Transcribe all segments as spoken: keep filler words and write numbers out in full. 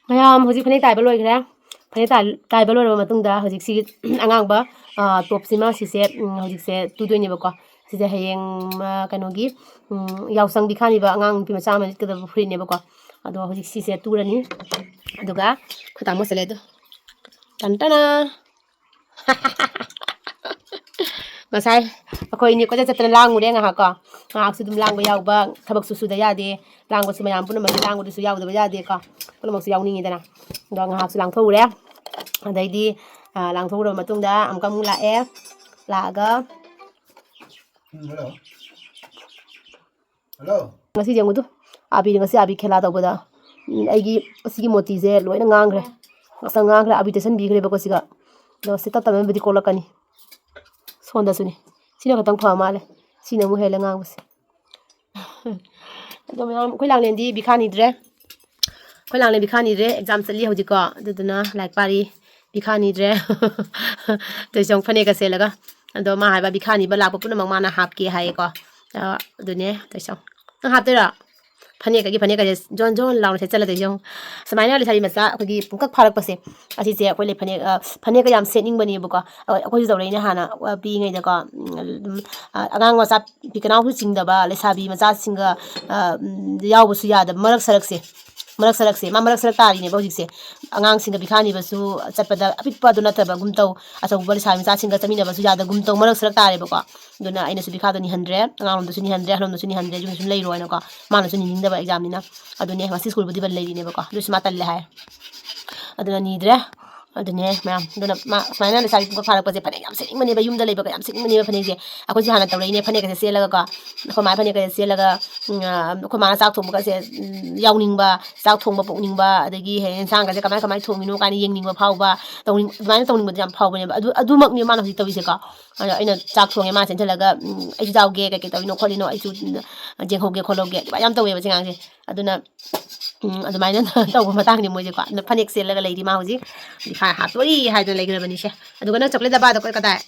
ꯃꯌꯥꯝ ꯍꯧꯖꯤꯛ ꯐꯅꯦꯛ ꯇꯥꯏꯕ ꯂꯣꯏꯈ꯭ꯔꯦ꯫ ꯐꯅꯦꯛ ꯇꯥꯏ-, ꯇꯥꯏꯕ ꯂꯣꯏꯔꯕ ꯃꯇꯨꯡꯗ ꯍꯧꯖꯤꯛꯁꯤ ꯑꯉꯥꯡꯕ, ꯑ, ꯇꯣꯞꯁꯤꯃ ꯁꯤꯁꯦ, ꯎꯝ, ꯍꯧꯖꯤꯛꯁꯦ ꯇꯨꯗꯣꯏꯅꯦꯕꯀꯣ꯫ ꯁꯤꯁꯦ ꯍꯌꯦꯡ, ꯑ, ꯀꯩꯅꯣꯒꯤ, ꯎꯝ, ꯌꯥꯎꯁꯪ ꯄꯤꯈꯥꯅꯤꯕ ꯑꯉꯥꯡ ꯅꯨꯄꯤ ꯃꯆꯥ ꯑꯃ ꯂꯤꯠꯀꯗꯕ ꯐꯨꯔꯤꯠꯅꯦꯕꯀꯣ꯫ ꯑꯗꯣ ꯍꯧꯖꯤꯛ ꯁꯤꯁꯦ ꯇꯨꯔꯅꯤ꯫ ꯑꯗꯨꯒ ꯑꯩꯈꯣꯏ ꯇꯥꯃꯣ ꯆꯠꯂꯦ ꯑꯗꯣ꯫ ꯇꯟ ꯇꯅ! ꯉꯁꯥꯏ ꯑꯩꯈꯣꯏ ꯏꯅꯦ ꯀꯣꯏꯆꯠ ꯆꯠꯇꯅ ꯂꯥꯡꯉꯨꯔꯦ ꯉꯥꯏꯍꯥꯛ ꯀꯣ꯫ ꯉꯥꯏꯍꯥꯛꯁꯨ ꯑꯗꯨꯝ ꯂꯥꯡꯕ ꯌꯥꯎꯕ, ꯊꯕꯛꯁꯨ ꯁꯨꯗ ꯌꯥꯗꯦ꯫ ꯂꯥꯡꯕꯁꯨ ꯃꯌꯥꯝ ꯄꯨꯝꯅꯃꯛꯀꯤ ꯂꯥꯡꯕꯗꯨꯁꯨ ꯌꯥꯎꯗꯕ ꯌꯥꯗꯦꯀꯣ꯫ ꯄꯨꯝꯅꯃꯛꯁꯨ ꯌꯥꯎꯅꯤꯡꯉꯤꯗꯅ꯫ ꯑꯗꯣ ꯉꯥꯏꯍꯥꯛꯁꯨ ꯂꯥꯡꯊꯣꯛꯎꯔꯦ꯫ ꯑꯗꯩꯗꯤ, ꯑ, ꯂꯥꯡꯊꯣꯛꯎꯔꯕ ꯃꯇꯨꯡꯗ ꯑꯃꯨꯛꯀ ꯑꯃꯨꯛ ꯂꯥꯛꯑꯦ꯫ ꯂꯥꯛꯑꯒ ꯎꯝ, ꯍꯜꯂꯣ꯫ ꯍꯜꯂꯣ꯫ ꯉꯁꯤꯁꯦ ꯌꯦꯡꯉꯨꯗꯨ, ꯑꯥꯕꯤꯗ ꯉꯁꯤ ꯑꯥꯕꯤ ꯈꯦꯂꯥ ꯇꯧꯕꯗ, ꯎꯝ, ꯑꯩꯒꯤ ꯑꯁꯤꯒꯤ ꯃꯣꯇꯤꯁꯦ ꯂꯣꯏꯅ ꯉꯥꯡꯈ꯭ꯔꯦ꯫ ꯉꯥꯡꯁꯪ ꯉꯥꯡꯈ꯭ꯔꯦ, ꯑꯥꯕꯤ ꯇꯩꯁꯟꯕꯤꯈ꯭ꯔꯦꯕꯀꯣ ꯁꯤꯒ꯫ ꯑꯗꯣ ꯁꯤ ꯇꯞ ꯇꯞꯅꯕꯨꯗꯤ ꯀꯣꯛꯂꯛꯀꯅꯤ꯫ ꯁꯣꯟꯗꯁꯨꯅꯤ꯫ ꯁꯤꯅ ꯈꯤꯇꯪ ꯐ ꯃꯥꯜꯂꯦ꯫ ꯁꯤꯅ ꯑꯃꯨꯛ ꯍꯦꯜꯂꯦ ꯉꯥꯡꯕꯁꯦ꯫ ꯑꯗꯣ ꯃꯌꯥꯝ, ꯑꯩꯈꯣꯏ ꯂꯥꯡꯂꯦꯟꯗꯤ ꯕꯤꯈꯥꯅꯤꯗ꯭ꯔꯦ꯫ ꯑꯩꯈꯣꯏ ꯂꯥꯡꯂꯦꯟ ꯕꯤꯈꯥꯅꯤꯗ꯭ꯔꯦ, exam ꯆꯠꯂꯤ ꯍꯧꯖꯤꯛꯀꯣ꯫ ꯑꯗꯨꯗꯨꯅ ꯂꯥꯏꯔꯤꯛ ꯄꯥꯔꯤ꯫ ꯕꯤꯈꯥꯅꯤꯗ꯭ꯔꯦ꯫ ꯇꯣꯏꯁꯣꯡ ꯐꯅꯦꯛꯀ ꯁꯦꯠꯂꯒ꯫ ꯑꯗꯣ ꯃꯥ ꯍꯥꯏꯕ ꯕꯤꯈꯥꯅꯤꯕ ꯂꯥꯛꯄ ꯄꯨꯝꯅꯃꯛ ꯃꯥꯅ ꯍꯥꯞꯀꯦ ꯍꯥꯏꯌꯦꯀꯣ꯫ ꯑ, ꯑꯗꯨꯅꯦ ꯇꯣꯏꯁꯣꯡ꯫ ꯅꯪ ꯍꯥꯞꯇꯣꯏꯔꯣ? ꯐꯅꯦꯛ, ꯑꯩꯒꯤ ꯐꯅꯦꯛꯀꯁꯦ ꯖꯣꯟ ꯖꯣꯟ ꯂꯥꯎꯅ ꯁꯦꯠꯆꯜꯂꯗꯣꯏꯁꯦ ꯌꯦꯡꯉꯨ꯫ ꯁꯨꯃꯥꯏꯅ ꯂꯩꯁꯥꯕꯤ ꯃꯆꯥ ꯑꯩꯈꯣꯏꯒꯤ ꯄꯨꯡꯀꯛ ꯐꯥꯔꯛꯄꯁꯦ, ꯑꯁꯤꯁꯦ ꯑꯩꯈꯣꯏ ꯂꯩ ꯐꯅꯦꯛ, ꯑ, ꯐꯅꯦꯛꯀ ꯌꯥꯝ ꯁꯦꯠꯅꯤꯡꯕꯅꯦꯕꯀꯣ꯫ ꯑ, ꯑꯩꯈꯣꯏꯁꯨ ꯇꯧꯔꯛꯏꯅꯦ ꯍꯥꯟꯅ, ꯑ, ꯄꯤꯛꯏꯉꯩꯗꯀꯣ꯫ ꯎꯝ, ꯑꯗꯨꯝ, ꯑ, ꯑꯉꯥꯡ ꯃꯆꯥ ꯄꯤꯛ ꯀꯅꯥꯎꯁꯨ ꯆꯤꯡꯗꯕ ꯂꯩꯁꯥꯕꯤ ꯃꯆꯥꯁꯤꯡꯒ, ꯑ, ꯎꯝ, ꯌꯥꯎꯕꯁꯨ ꯌꯥꯗꯕ ꯃꯔꯛ ꯁꯔꯛꯁꯦ꯫ ꯃꯔꯛ ꯁꯔꯛꯁꯦ꯫ ꯃꯥ ꯃꯔꯛ ꯁꯔꯛ ꯇꯥꯔꯤꯅꯦꯕ ꯍꯧꯖꯤꯛꯁꯦ꯫ ꯑꯉꯥꯡꯁꯤꯡꯒ ꯄꯤꯈꯥꯅꯤꯕꯁꯨ ꯆꯠꯄꯗ ꯑꯄꯤꯛꯄ ꯑꯗꯨ ꯅꯠꯇꯕꯒꯨꯝ ꯇꯧ, ꯑꯆꯧꯕ ꯂꯩꯁꯥꯕꯤ ꯃꯆꯥꯁꯤꯡꯒ ꯆꯠꯃꯤꯟꯅꯕꯁꯨ ꯌꯥꯗꯒꯨꯝ ꯇꯧ, ꯃꯔꯛ ꯁꯔꯛ ꯇꯥꯔꯦꯕꯀꯣ꯫ ꯑꯗꯨꯅ ꯑꯩꯅꯁꯨ ꯄꯤꯈꯥꯗꯣ ꯅꯤꯍꯟꯗ꯭ꯔꯦ, ꯑꯉꯥꯡꯂꯣꯝꯗꯁꯨ ꯅꯤꯍꯟꯗ꯭ꯔꯦ, ꯑꯍꯜꯂꯣꯝꯗꯁꯨ ꯅꯤꯍꯟꯗ꯭ꯔꯦ, ꯌꯨꯝꯗꯁꯨ ꯁꯨꯝ ꯂꯩꯔꯣꯅꯀꯣ꯫ ꯃꯥꯅꯁꯨ ꯅꯤꯅꯤꯡꯗꯕ examꯅꯤꯅ꯫ ꯑꯗꯨꯅꯦ ꯉꯁꯤ schoolꯕꯨꯗꯤ ꯕꯟ ꯂꯩꯔꯤꯅꯦꯕꯀꯣ, ꯑꯗꯨꯁꯨ ꯃꯥ ꯇꯜꯂꯦ ꯍꯥꯏ꯫ ꯑꯗꯨꯅ ꯅꯤꯗ꯭ꯔꯦ꯫ ꯑꯗꯨꯅꯦ ꯃꯌꯥꯝ, ꯑꯗꯨꯅ ꯃꯥ ꯁꯨꯃꯥꯏꯅ ꯂꯩꯁꯥꯕꯤ ꯄꯨꯡꯀꯛ ꯐꯥꯔꯛꯄꯁꯦ ꯐꯅꯦꯛ ꯌꯥꯝ ꯁꯦꯠꯅꯤꯡꯕꯅꯦꯕ, ꯌꯨꯝꯗ ꯂꯩꯕꯒ ꯌꯥꯝ ꯁꯦꯠꯅꯤꯡꯕꯅꯦꯕ ꯐꯅꯦꯛꯁꯦ꯫ ꯑꯩꯈꯣꯏꯁꯨ ꯍꯥꯟꯅ ꯇꯧꯔꯛꯏꯅꯦ, ꯐꯅꯦꯛꯀꯁꯦ ꯁꯦꯠꯂꯒꯀꯣ, ꯑꯩꯈꯣꯏ ꯃꯥ ꯐꯅꯦꯛꯀꯁꯦ ꯁꯦꯠꯂꯒ, ꯎꯝ, ꯑ, ꯑꯩꯈꯣꯏ ꯃꯥꯅ ꯆꯥꯛ ꯊꯣꯡꯕꯒꯁꯦ, ꯎꯝ, ꯌꯥꯎꯅꯤꯡꯕ, ꯆꯥꯛ ꯊꯣꯡꯕ ꯄꯣꯛꯅꯤꯡꯕ, ꯑꯗꯒꯤ ꯍꯦ-, ꯌꯦꯟꯁꯥꯡꯒꯁꯦ ꯀꯃꯥꯏ ꯀꯃꯥꯏ ꯊꯣꯡꯉꯤꯅꯣ ꯀꯥꯏꯅ ꯌꯦꯡꯅꯤꯡꯕ ꯐꯥꯎꯕ, ꯇꯧꯅꯤꯡ-, ꯑꯗꯨꯃꯥꯏꯅ ꯇꯧꯅꯤꯡꯕꯗꯣ ꯌꯥꯝ ꯐꯥꯎꯕꯅꯦꯕ꯫ ꯑꯗꯨ, ꯑꯗꯨꯃꯛꯅꯦ ꯃꯥꯅ ꯍꯧꯖꯤꯛ ꯇꯧꯔꯤꯁꯦꯀꯣ꯫ ꯑꯗꯣ ꯑꯩꯅ ꯆꯥꯛ ꯊꯣꯡꯉꯦ, ꯃꯥ ꯆꯦꯟꯁꯤꯜꯂꯒ, ꯎꯝ, "ꯑꯩꯁꯨ ꯌꯥꯎꯒꯦ, ꯀꯩꯀꯩ ꯇꯧꯔꯤꯅꯣ ꯈꯣꯠꯂꯤꯅꯣ, ꯑꯩꯁꯨ, ꯎꯝ, ꯌꯦꯡꯍꯧꯒꯦ ꯈꯣꯠꯍꯧꯒꯦ", ꯑꯗꯨꯃꯥꯏꯅ ꯌꯥꯝ ꯇꯧꯋꯦꯕ ꯁꯤ ꯑꯉꯥꯡꯁꯦ꯫ ꯑꯗꯨꯅ, ꯎꯝ, ꯑꯗꯨꯃꯥꯏꯅ ꯇꯧꯕ ꯃꯇꯥꯡꯅꯤ ꯃꯣꯏꯁꯦꯀꯣ꯫ ꯑꯗꯨꯅ ꯐꯅꯦꯛ ꯁꯦꯠꯂꯒ ꯂꯩꯔꯤ ꯃꯥ ꯍꯧꯖꯤꯛ꯫ ꯍꯥ-, ꯍꯥꯠꯇꯣꯔꯤ ꯍꯥꯏꯗꯅ ꯂꯩꯈ꯭ꯔꯕꯅꯤꯁꯦ꯫ ꯑꯗꯨꯒ ꯅꯪ chocolate ꯗꯕꯥꯗꯣ ꯀꯣꯏ ꯀꯗꯥꯏ?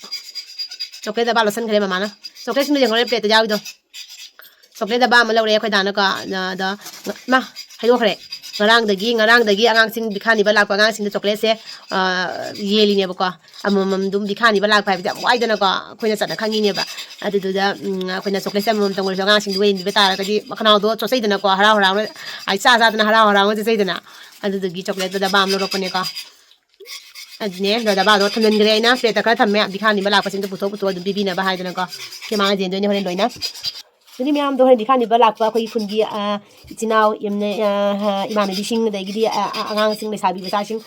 Chocolate ꯗꯕꯥ ꯂꯣꯠꯁꯟꯈ꯭ꯔꯦ ꯃꯃꯥꯅ꯫ Chocolateꯁꯤꯡꯗꯣ ꯌꯦꯡꯍꯧꯔꯦ plateꯇ ꯌꯥꯎꯔꯤꯗꯣ꯫ Chocolate ꯗꯕꯥ ꯑꯃ ꯂꯧꯔꯦ ꯑꯩꯈꯣꯏ ꯗꯥꯅꯀꯣ꯫ ꯑꯗ, ꯃꯥ, ꯍꯩꯗꯣꯛꯈ꯭ꯔꯦ꯫ ꯉꯔꯥꯡꯗꯒꯤ, ꯉꯔꯥꯡꯗꯒꯤ ꯑꯉꯥꯡꯁꯤꯡ ꯚꯤꯈꯥ ꯅꯤꯕ ꯂꯥꯛꯄ ꯑꯉꯥꯡꯁꯤꯡꯗ ꯆꯣꯀ꯭ꯂꯦꯠꯁꯦ, ꯑ, ꯌꯦꯜꯂꯤꯅꯦꯕꯀꯣ꯫ ꯑꯃꯃꯝ ꯑꯗꯨꯝ ꯚꯤꯈꯥ ꯅꯤꯕ ꯂꯥꯛꯄ ꯍꯥꯏꯕꯁꯦ ꯌꯥꯝ ꯋꯥꯏꯗꯅꯀꯣ, ꯑꯩꯈꯣꯏꯅ ꯆꯠꯅ ꯈꯪꯉꯤꯅꯦꯕ꯫ ꯑꯗꯨꯗꯨꯗ, ꯎꯝ, ꯑꯩꯈꯣꯏꯅ ꯆꯣꯀ꯭ꯂꯦꯠꯁꯦ ꯑꯃꯃꯝꯇꯪ ꯑꯣꯏꯔꯁꯨ ꯑꯉꯥꯡꯁꯤꯡꯗꯨ ꯌꯦꯟꯕꯤꯕ ꯇꯥꯔꯒꯗꯤ ꯃꯈꯅꯥꯎꯗꯣ ꯆꯣꯠꯆꯩꯗꯅꯀꯣ, ꯍꯔꯥꯎ ꯍꯔꯥꯎꯅ, ꯑꯩ ꯆꯥ ꯆꯥꯗꯅ ꯍꯔꯥꯎ ꯍꯔꯥꯎꯅ ꯆꯠꯆꯩꯗꯅ꯫ ꯑꯗꯨꯗꯨꯒꯤ ꯆꯣꯀ꯭ꯂꯦꯠꯇꯣ ꯗꯕꯥ ꯑꯃ ꯂꯧꯔꯛꯄꯅꯦꯀꯣ꯫ ꯑꯗꯨꯅꯦ, ꯑꯗꯣ ꯗꯕꯥꯗꯣ ꯊꯝꯖꯤꯟꯈ꯭ꯔꯦ ꯑꯩꯅ, ꯄ꯭ꯂꯦꯠꯇ ꯈꯔ ꯊꯝꯃꯦ, ꯚꯤꯈꯥ ꯅꯤꯕ ꯂꯥꯛꯄꯁꯤꯡꯗꯣ ꯄꯨꯊꯣꯛ ꯄꯨꯊꯣꯛ ꯑꯗꯨꯝ ꯄꯤꯕꯤꯅꯕ ꯍꯥꯏꯗꯅꯀꯣ꯫ ꯁꯤ ꯃꯥ ꯌꯦꯟꯗꯣꯏꯅꯦ ꯍꯣꯔꯦꯟ ꯂꯣꯏꯅ꯫ ꯑꯗꯨꯗꯤ ꯃꯌꯥꯝꯗꯣ ꯍꯣꯔꯦꯟ ꯚꯤꯈꯥ ꯅꯤꯕ ꯂꯥꯛꯄ ꯑꯩꯈꯣꯏꯒꯤ ꯈꯨꯟꯒꯤ, ꯑ, ꯏꯆꯤꯟ ꯏꯅꯥꯎ, ꯏꯝꯅ-, ꯑ, ꯏꯃꯥꯟꯅꯕꯤꯁꯤꯡ, ꯑꯗꯒꯤꯗꯤ, ꯑ, ꯑ, ꯑꯉꯥꯡꯁꯤꯡ, ꯂꯩꯁꯥꯕꯤ ꯃꯆꯥꯁꯤꯡ,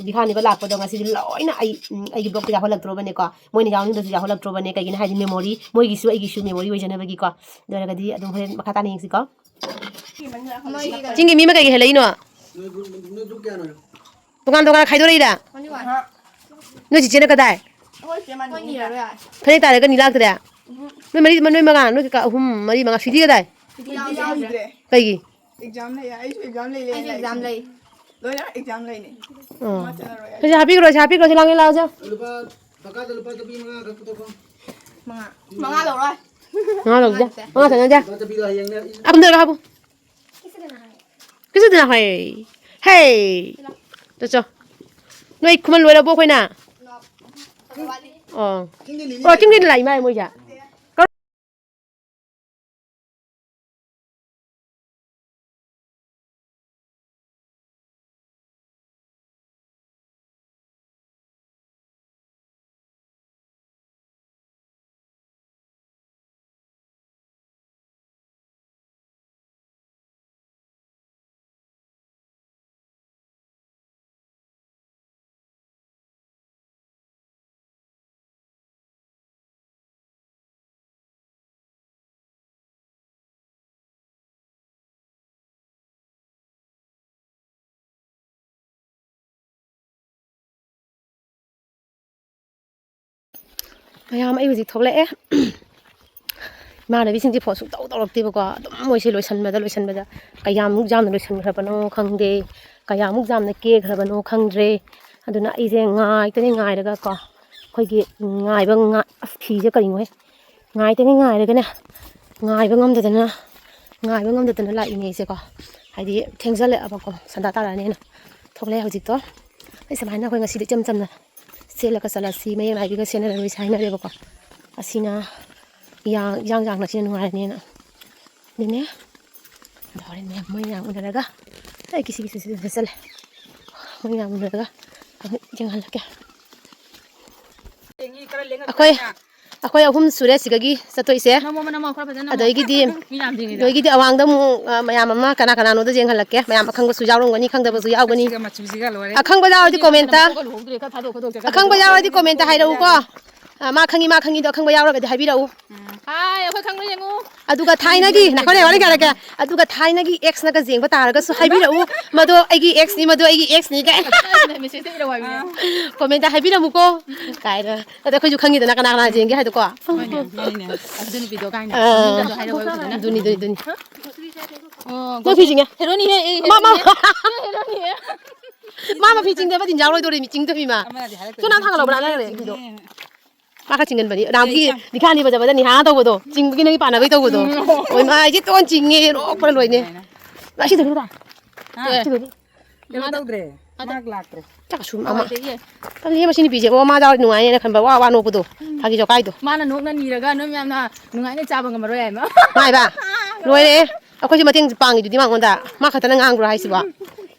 ꯚꯤꯈꯥ ꯅꯤꯕ ꯂꯥꯛꯄꯗꯣ ꯉꯁꯤꯗꯤ ꯂꯣꯏꯅ ꯑꯩ, ꯎꯝ, ꯑꯩꯒꯤ ꯕ꯭ꯂꯣꯛꯇ ꯌꯥꯎꯍꯜꯂꯛꯇ꯭ꯔꯣꯕꯅꯦꯀꯣ꯫ ꯃꯣꯏꯅ ꯌꯥꯎꯅꯤꯡꯗ꯭ꯔꯁꯨ ꯌꯥꯎꯍꯜꯂꯛꯇ꯭ꯔꯣꯕꯅꯦ꯫ ꯀꯩꯒꯤꯅꯣ ꯍꯥꯏꯗꯤ memory, ꯃꯣꯏꯒꯤꯁꯨ ꯑꯩꯒꯤꯁꯨ memory ꯑꯣꯏꯖꯅꯕꯒꯤꯀꯣ꯫ ꯑꯗꯨ ꯑꯣꯏꯔꯒꯗꯤ ꯑꯗꯨꯝ ꯍꯣꯔꯦꯟ ꯃꯈꯥ ꯇꯥꯅ ꯌꯦꯡꯁꯤꯀꯣ꯫ ꯆꯤꯡꯒꯤ ꯃꯤ ꯑꯃ ꯀꯩꯒꯤ ꯍꯦꯜꯂꯛꯏꯅꯣ? ꯇꯣꯉꯥꯟ ꯇꯣꯉꯥꯟ ꯈꯥꯏꯗꯣꯔꯛꯏꯔꯥ? ꯅꯣꯏ ꯆꯤꯆꯦꯅ ꯀꯗꯥꯏ? ꯐꯅꯦꯛ ꯇꯥꯔꯒ ꯅꯤ ꯂꯥꯛꯇ꯭ꯔꯦ? ꯅꯣꯏ ꯃꯔꯤ, ꯅꯣꯏ ꯃꯉꯥ, ꯅꯣꯏ ꯀꯀꯥ ꯑꯍꯨꯝ, ꯃꯔꯤ, ꯃꯉꯥ꯫ ꯁ꯭ꯋꯤꯇꯤ ꯀꯗꯥꯏ? ꯌꯥꯎꯗ꯭ꯔꯦ꯫ ꯀꯩꯒꯤ? Exam ꯂꯩ, ꯑꯩꯁꯨ exam ꯂꯩ, ꯂꯩ, ꯑꯩꯁꯨ exam ꯂꯩ꯫ ꯂꯣꯏꯅ exam ꯂꯩꯅꯦ꯫ ꯑꯣ꯫ ꯃꯥ ꯆꯠꯂꯔꯣꯏ꯫ ꯄꯩꯁꯥ ꯍꯥꯞꯄꯤꯈ꯭ꯔꯣ, ꯄꯩꯁꯥ ꯍꯥꯞꯄꯤꯈ꯭ꯔꯣ, ꯁꯤ ꯂꯥꯡꯉꯦ ꯂꯥꯛꯑꯣ, ꯁꯦ꯫ ꯂꯨꯄꯥ ꯕꯀꯥꯗ ꯂꯨꯄꯥ ꯆꯥꯝꯃꯔꯤ ꯃꯉꯥ ꯈꯛ ꯄꯨꯊꯣꯛꯈꯣ꯫ ꯃꯉꯥ꯫ ꯃꯉꯥ ꯂꯧꯔꯣꯏ꯫ ꯃꯉꯥ ꯂꯧꯁꯦ꯫ ꯃꯉꯥ ꯆꯠꯅꯗꯦ꯫ ꯂꯨꯄꯥ ꯆꯥꯝꯃꯔꯤꯗꯣ ꯍꯌꯦꯡꯅꯦ꯫ ꯑ, ꯀꯨꯝꯊꯔꯒ ꯍꯥꯞꯄꯨ꯫ ꯀꯩꯁꯨ ꯇꯧꯗꯅ ꯍꯥꯏ꯫ ꯍꯦ! ꯆꯠꯆꯣ꯫ ꯅꯣꯏ ꯈꯨꯃꯟ ꯂꯣꯏꯔꯕꯣ ꯑꯩꯈꯣꯏꯅ? ꯑꯣ꯫ ꯑꯣ, ꯆꯤꯡꯗꯩ ꯂꯥꯛꯏ ꯃꯥꯜꯂꯦ ꯃꯣꯏꯁꯦ꯫ ꯃꯌꯥꯝ, ꯑꯩ ꯍꯧꯖꯤꯛ ꯊꯣꯛꯂꯛꯑꯦ꯫ ꯏꯃꯥꯟꯅꯕꯤꯁꯤꯡꯁꯦ ꯐꯣꯟ ꯁꯨꯡꯇꯧ ꯇꯧꯔꯛꯇꯦꯕꯀꯣ꯫ ꯑꯗꯨꯝ ꯃꯣꯏꯁꯦ ꯂꯣꯏꯁꯟꯕꯗ, ꯂꯣꯏꯁꯟꯕꯗ ꯀꯌꯥꯃꯨꯛ ꯌꯥꯝꯅ ꯂꯣꯏꯁꯟꯈ꯭ꯔꯕꯅꯣ ꯈꯪꯗꯦ, ꯀꯌꯥꯃꯨꯛ ꯌꯥꯝꯅ ꯀꯦꯈ꯭ꯔꯕꯅꯣ ꯈꯪꯗ꯭ꯔꯦ꯫ ꯑꯗꯨꯅ ꯑꯩꯁꯦ ꯉꯥꯏꯇꯅꯤ ꯉꯥꯏꯔꯒꯀꯣ, ꯑꯩꯈꯣꯏꯒꯤ ꯉꯥꯏꯕ ꯉꯥ-, ꯑꯁ, ꯐꯤꯁꯦ ꯀꯔꯤꯅꯣꯍꯦ? ꯉꯥꯏꯇꯅꯤ ꯉꯥꯏꯔꯒꯅꯦ, ꯉꯥꯏꯕ ꯉꯝꯗꯗꯅ, ꯉꯥꯏꯕ ꯉꯝꯗꯗꯅ ꯂꯥꯛꯏꯅꯦ ꯑꯩꯁꯦꯀꯣ꯫ ꯍꯥꯏꯗꯤ ꯊꯦꯡꯖꯜꯂꯛꯑꯕꯀꯣ, ꯁꯟꯗꯥ ꯇꯥꯔꯛꯑꯅꯤꯅ ꯊꯣꯛꯂꯛꯑꯦ ꯍꯧꯖꯤꯛꯇꯣ꯫ ꯑꯩ ꯁꯨꯃꯥꯏꯅ ꯑꯩꯈꯣꯏ ꯉꯁꯤꯗꯤ ꯏꯆꯝ ꯆꯝꯅ ꯁꯦꯠꯂꯒ ꯆꯠꯂꯁꯤ, ꯃꯌꯦꯛ ꯅꯥꯏꯕꯤꯒ ꯁꯦꯠꯅꯔꯔꯣꯏꯁꯤ ꯍꯥꯏꯅꯔꯦꯕꯀꯣ꯫ ꯑꯁꯤꯅ ꯌꯥꯡ-, ꯏꯌꯥꯡ ꯌꯥꯡꯅ ꯁꯤꯅ ꯅꯨꯡꯉꯥꯏꯔꯅꯤꯅ꯫ ꯑꯗꯨꯅꯦ꯫ ꯑꯗꯣ ꯍꯣꯔꯦꯟ ꯃꯌꯥꯝ ꯃꯣꯏ ꯃꯌꯥꯝ ꯎꯅꯔꯒ ꯑꯩ ꯀꯤꯁꯤ ꯀꯤꯁꯤ ꯁꯤꯗ ꯆꯠꯂꯦ꯫ ꯃꯣꯏ ꯃꯌꯥꯝ ꯎꯅꯔꯒ ꯑꯃꯨꯛ ꯌꯦꯡꯍꯜꯂꯛꯀꯦ꯫ ꯑꯩꯈꯣꯏ, ꯑꯩꯈꯣꯏ ꯑꯍꯨꯝ ꯁꯨꯔꯦ ꯁꯤꯗꯒꯤ ꯆꯠꯇꯣꯏꯁꯦ꯫ ꯅꯝꯃꯣ, ꯅꯝꯃꯣ, ꯈꯔ ꯐꯖꯅ ꯅꯝꯃꯣ꯫ ꯑꯗꯒꯤꯗꯤ ꯃꯤ ꯌꯥꯝꯗ꯭ꯔꯤꯉꯩꯗ꯫ ꯅꯣꯏꯒꯤꯗꯤ ꯑꯋꯥꯡꯗ ꯑꯃꯨꯛ, ꯑ, ꯃꯌꯥꯝ ꯑꯃ ꯀꯅꯥ ꯀꯅꯥꯅꯣꯗꯣ ꯌꯦꯡꯍꯜꯂꯛꯀꯦ꯫ ꯃꯌꯥꯝ ꯑꯈꯪꯕꯁꯨ ꯌꯥꯎꯔꯝꯒꯅꯤ, ꯈꯪꯗꯕꯁꯨ ꯌꯥꯎꯒꯅꯤ꯫ ꯃꯆꯨꯁꯤꯒ, ꯃꯆꯨꯁꯤꯒ ꯂꯣꯏꯔꯦ꯫ ꯑꯈꯪꯕ ꯌꯥꯎꯔꯗꯤ ꯑꯩꯗꯤ ꯈꯪꯗꯅ comment-ꯇ, ꯃꯀꯣꯛꯀ ꯂꯨꯍꯧꯗ꯭ꯔꯦ, ꯈꯔ ꯊꯥꯗꯣꯛ ꯈꯣꯠꯇꯣꯛ ꯆꯠꯀꯗꯕ꯫ ꯑꯈꯪꯕ ꯌꯥꯎꯔꯗꯤ comment-ꯇ ꯍꯥꯏꯔꯛꯎꯀꯣ꯫ ꯑ, ꯃꯥ ꯈꯪꯉꯤ, ꯃꯥ ꯈꯪꯉꯤꯗꯣ ꯑꯈꯪꯕ ꯌꯥꯎꯔꯒꯗꯤ ꯍꯥꯏꯕꯤꯔꯛꯎ꯫ ꯎꯝ꯫ ꯍꯥꯏ, ꯑꯩꯈꯣꯏ ꯈꯪꯕ ꯌꯦꯡꯉꯨ꯫ ꯑꯗꯨꯒ ꯊꯥꯏꯅꯒꯤ, ꯅꯈꯣꯏꯅ ꯋꯥꯔꯤ ꯁꯥꯔꯛꯀꯦ꯫ ꯑꯗꯨꯒ ꯊꯥꯏꯅꯒꯤ ex-ꯅꯒ ꯌꯦꯡꯕ ꯇꯥꯔꯒꯁꯨ ꯍꯥꯏꯕꯤꯔꯛꯎ꯫ ꯃꯗꯣ ꯑꯩꯒꯤ ex-ꯅꯤ, ꯃꯗꯣ ꯑꯩꯒꯤ ex-ꯅꯤ ꯀꯥꯏꯅ꯫ ꯃꯦꯁꯦꯖꯇ ꯏꯔꯛꯑꯣ ꯍꯥꯏꯕꯅꯦ꯫ Comment-ꯇ ꯍꯥꯏꯕꯤꯔꯝꯃꯨꯀꯣ ꯀꯥꯏꯅ꯫ ꯑꯗ ꯑꯩꯈꯣꯏꯁꯨ ꯈꯪꯉꯤꯗꯅ ꯀꯅꯥ ꯀꯅꯥ ꯌꯦꯡꯒꯦ ꯍꯥꯏꯗꯣꯀꯣ꯫ ꯍꯣꯏꯅꯦ, ꯃꯥꯅꯤꯅꯦ꯫ ꯑꯗꯨ ꯅꯨꯄꯤꯗꯣ ꯀꯥꯏꯅ꯫ ꯑꯥ꯫ ꯃꯃꯤꯡꯒꯗꯣ ꯍꯥꯏꯔꯛꯑꯣ ꯐꯖꯅ꯫ ꯑꯗꯨꯅꯤ, ꯑꯗꯨꯅꯤ, ꯑꯗꯨꯅꯤ꯫ ꯑꯣ, ꯅꯣꯏ ꯐꯤ ꯆꯤꯡꯉꯦ꯫ ꯍꯦꯔꯣꯅꯤꯍꯦ, ꯑꯩ ꯃꯥ, ꯃꯥ꯫ ꯍꯦꯔꯣꯅꯤꯍꯦ꯫ ꯃꯥ ꯃꯐꯤ ꯆꯤꯡꯗꯕ ꯇꯤꯟꯖꯥꯎ ꯂꯣꯏꯗꯧꯔꯦ, ꯃꯤ ꯆꯤꯡꯗꯕꯤ ꯃꯥ꯫ ꯑꯃꯅꯗꯤ ꯍꯥꯏꯔꯛꯀꯅꯤ꯫ ꯁꯣꯝ ꯅꯥ ꯊꯥꯡꯒꯠꯂꯧꯕ꯭ꯔꯥ, ꯅꯪ ꯂꯩꯔꯦ ꯐꯤꯗꯣ꯫ ꯃꯥ ꯈꯔ ꯆꯤꯡꯒꯟꯕꯅꯤ꯫ ꯅꯍꯥꯟꯃꯨꯛꯀꯤ ꯑꯦ, ꯏꯆꯥ꯫ ꯕꯤꯈꯥꯅꯤ ꯕꯖꯕꯗ ꯅꯤꯍꯥ ꯇꯧꯕꯗꯣ, ꯆꯤꯡꯕꯒꯤ ꯅꯪꯒꯤ ꯄꯥꯟꯅꯕꯩ ꯇꯧꯕꯗꯣ꯫ ꯎꯝ꯫ ꯑꯣꯏ ꯃꯥ, ꯑꯩꯁꯦ ꯇꯣꯟ ꯆꯤꯡꯉꯦ, ꯅꯣꯛꯄꯅ ꯂꯣꯏꯅꯦ꯫ ꯑꯗꯨꯃꯥꯏꯅ꯫ ꯉꯁꯤꯗꯒꯤ ꯅꯠꯇ꯭ꯔꯥ? ꯍꯥ? ꯀꯩꯅꯣ ꯇꯧꯗ꯭ꯔꯦ꯫ ꯃꯥꯗ-, ꯃꯥ ꯂꯥꯛꯇ꯭ꯔꯦ꯫ ꯆꯥꯛ ꯁꯨꯝ ꯑꯃ꯫ ꯍꯣꯏꯗꯒꯤ꯫ ꯇꯜꯂꯤ, ꯃꯁꯤ ꯅꯨꯄꯤꯁꯦ꯫ ꯑꯣ, ꯃꯥ ꯌꯥꯎꯔꯗꯤ ꯅꯨꯡꯉꯥꯏꯅꯦꯅ ꯈꯟꯕ ꯋꯥ ꯋꯥ ꯅꯣꯛꯄꯗꯣ꯫ ꯎꯝ꯫ ꯐꯥꯒꯤ ꯖꯣꯀꯥꯏꯗꯣ꯫ ꯃꯥꯅ ꯅꯣꯛꯅ ꯅꯤꯔꯒ ꯅꯣꯏ ꯃꯌꯥꯝꯅ ꯅꯨꯡꯉꯥꯏꯅ ꯆꯥꯕ ꯉꯝꯃꯔꯣꯏ ꯍꯥꯏ ꯃꯥ꯫ ꯃꯥ ꯍꯥꯏꯕ? ꯂꯣꯏꯔꯦ꯫ ꯑꯩꯈꯣꯏꯁꯨ ꯃꯇꯦꯡ ꯄꯥꯡꯉꯤꯗꯨꯗꯤ ꯃꯉꯣꯟꯗ꯫ ꯃꯥ ꯈꯛꯇꯅ ꯉꯥꯡꯕ꯭ꯔꯣ ꯍꯥꯏꯁꯤꯕꯣ?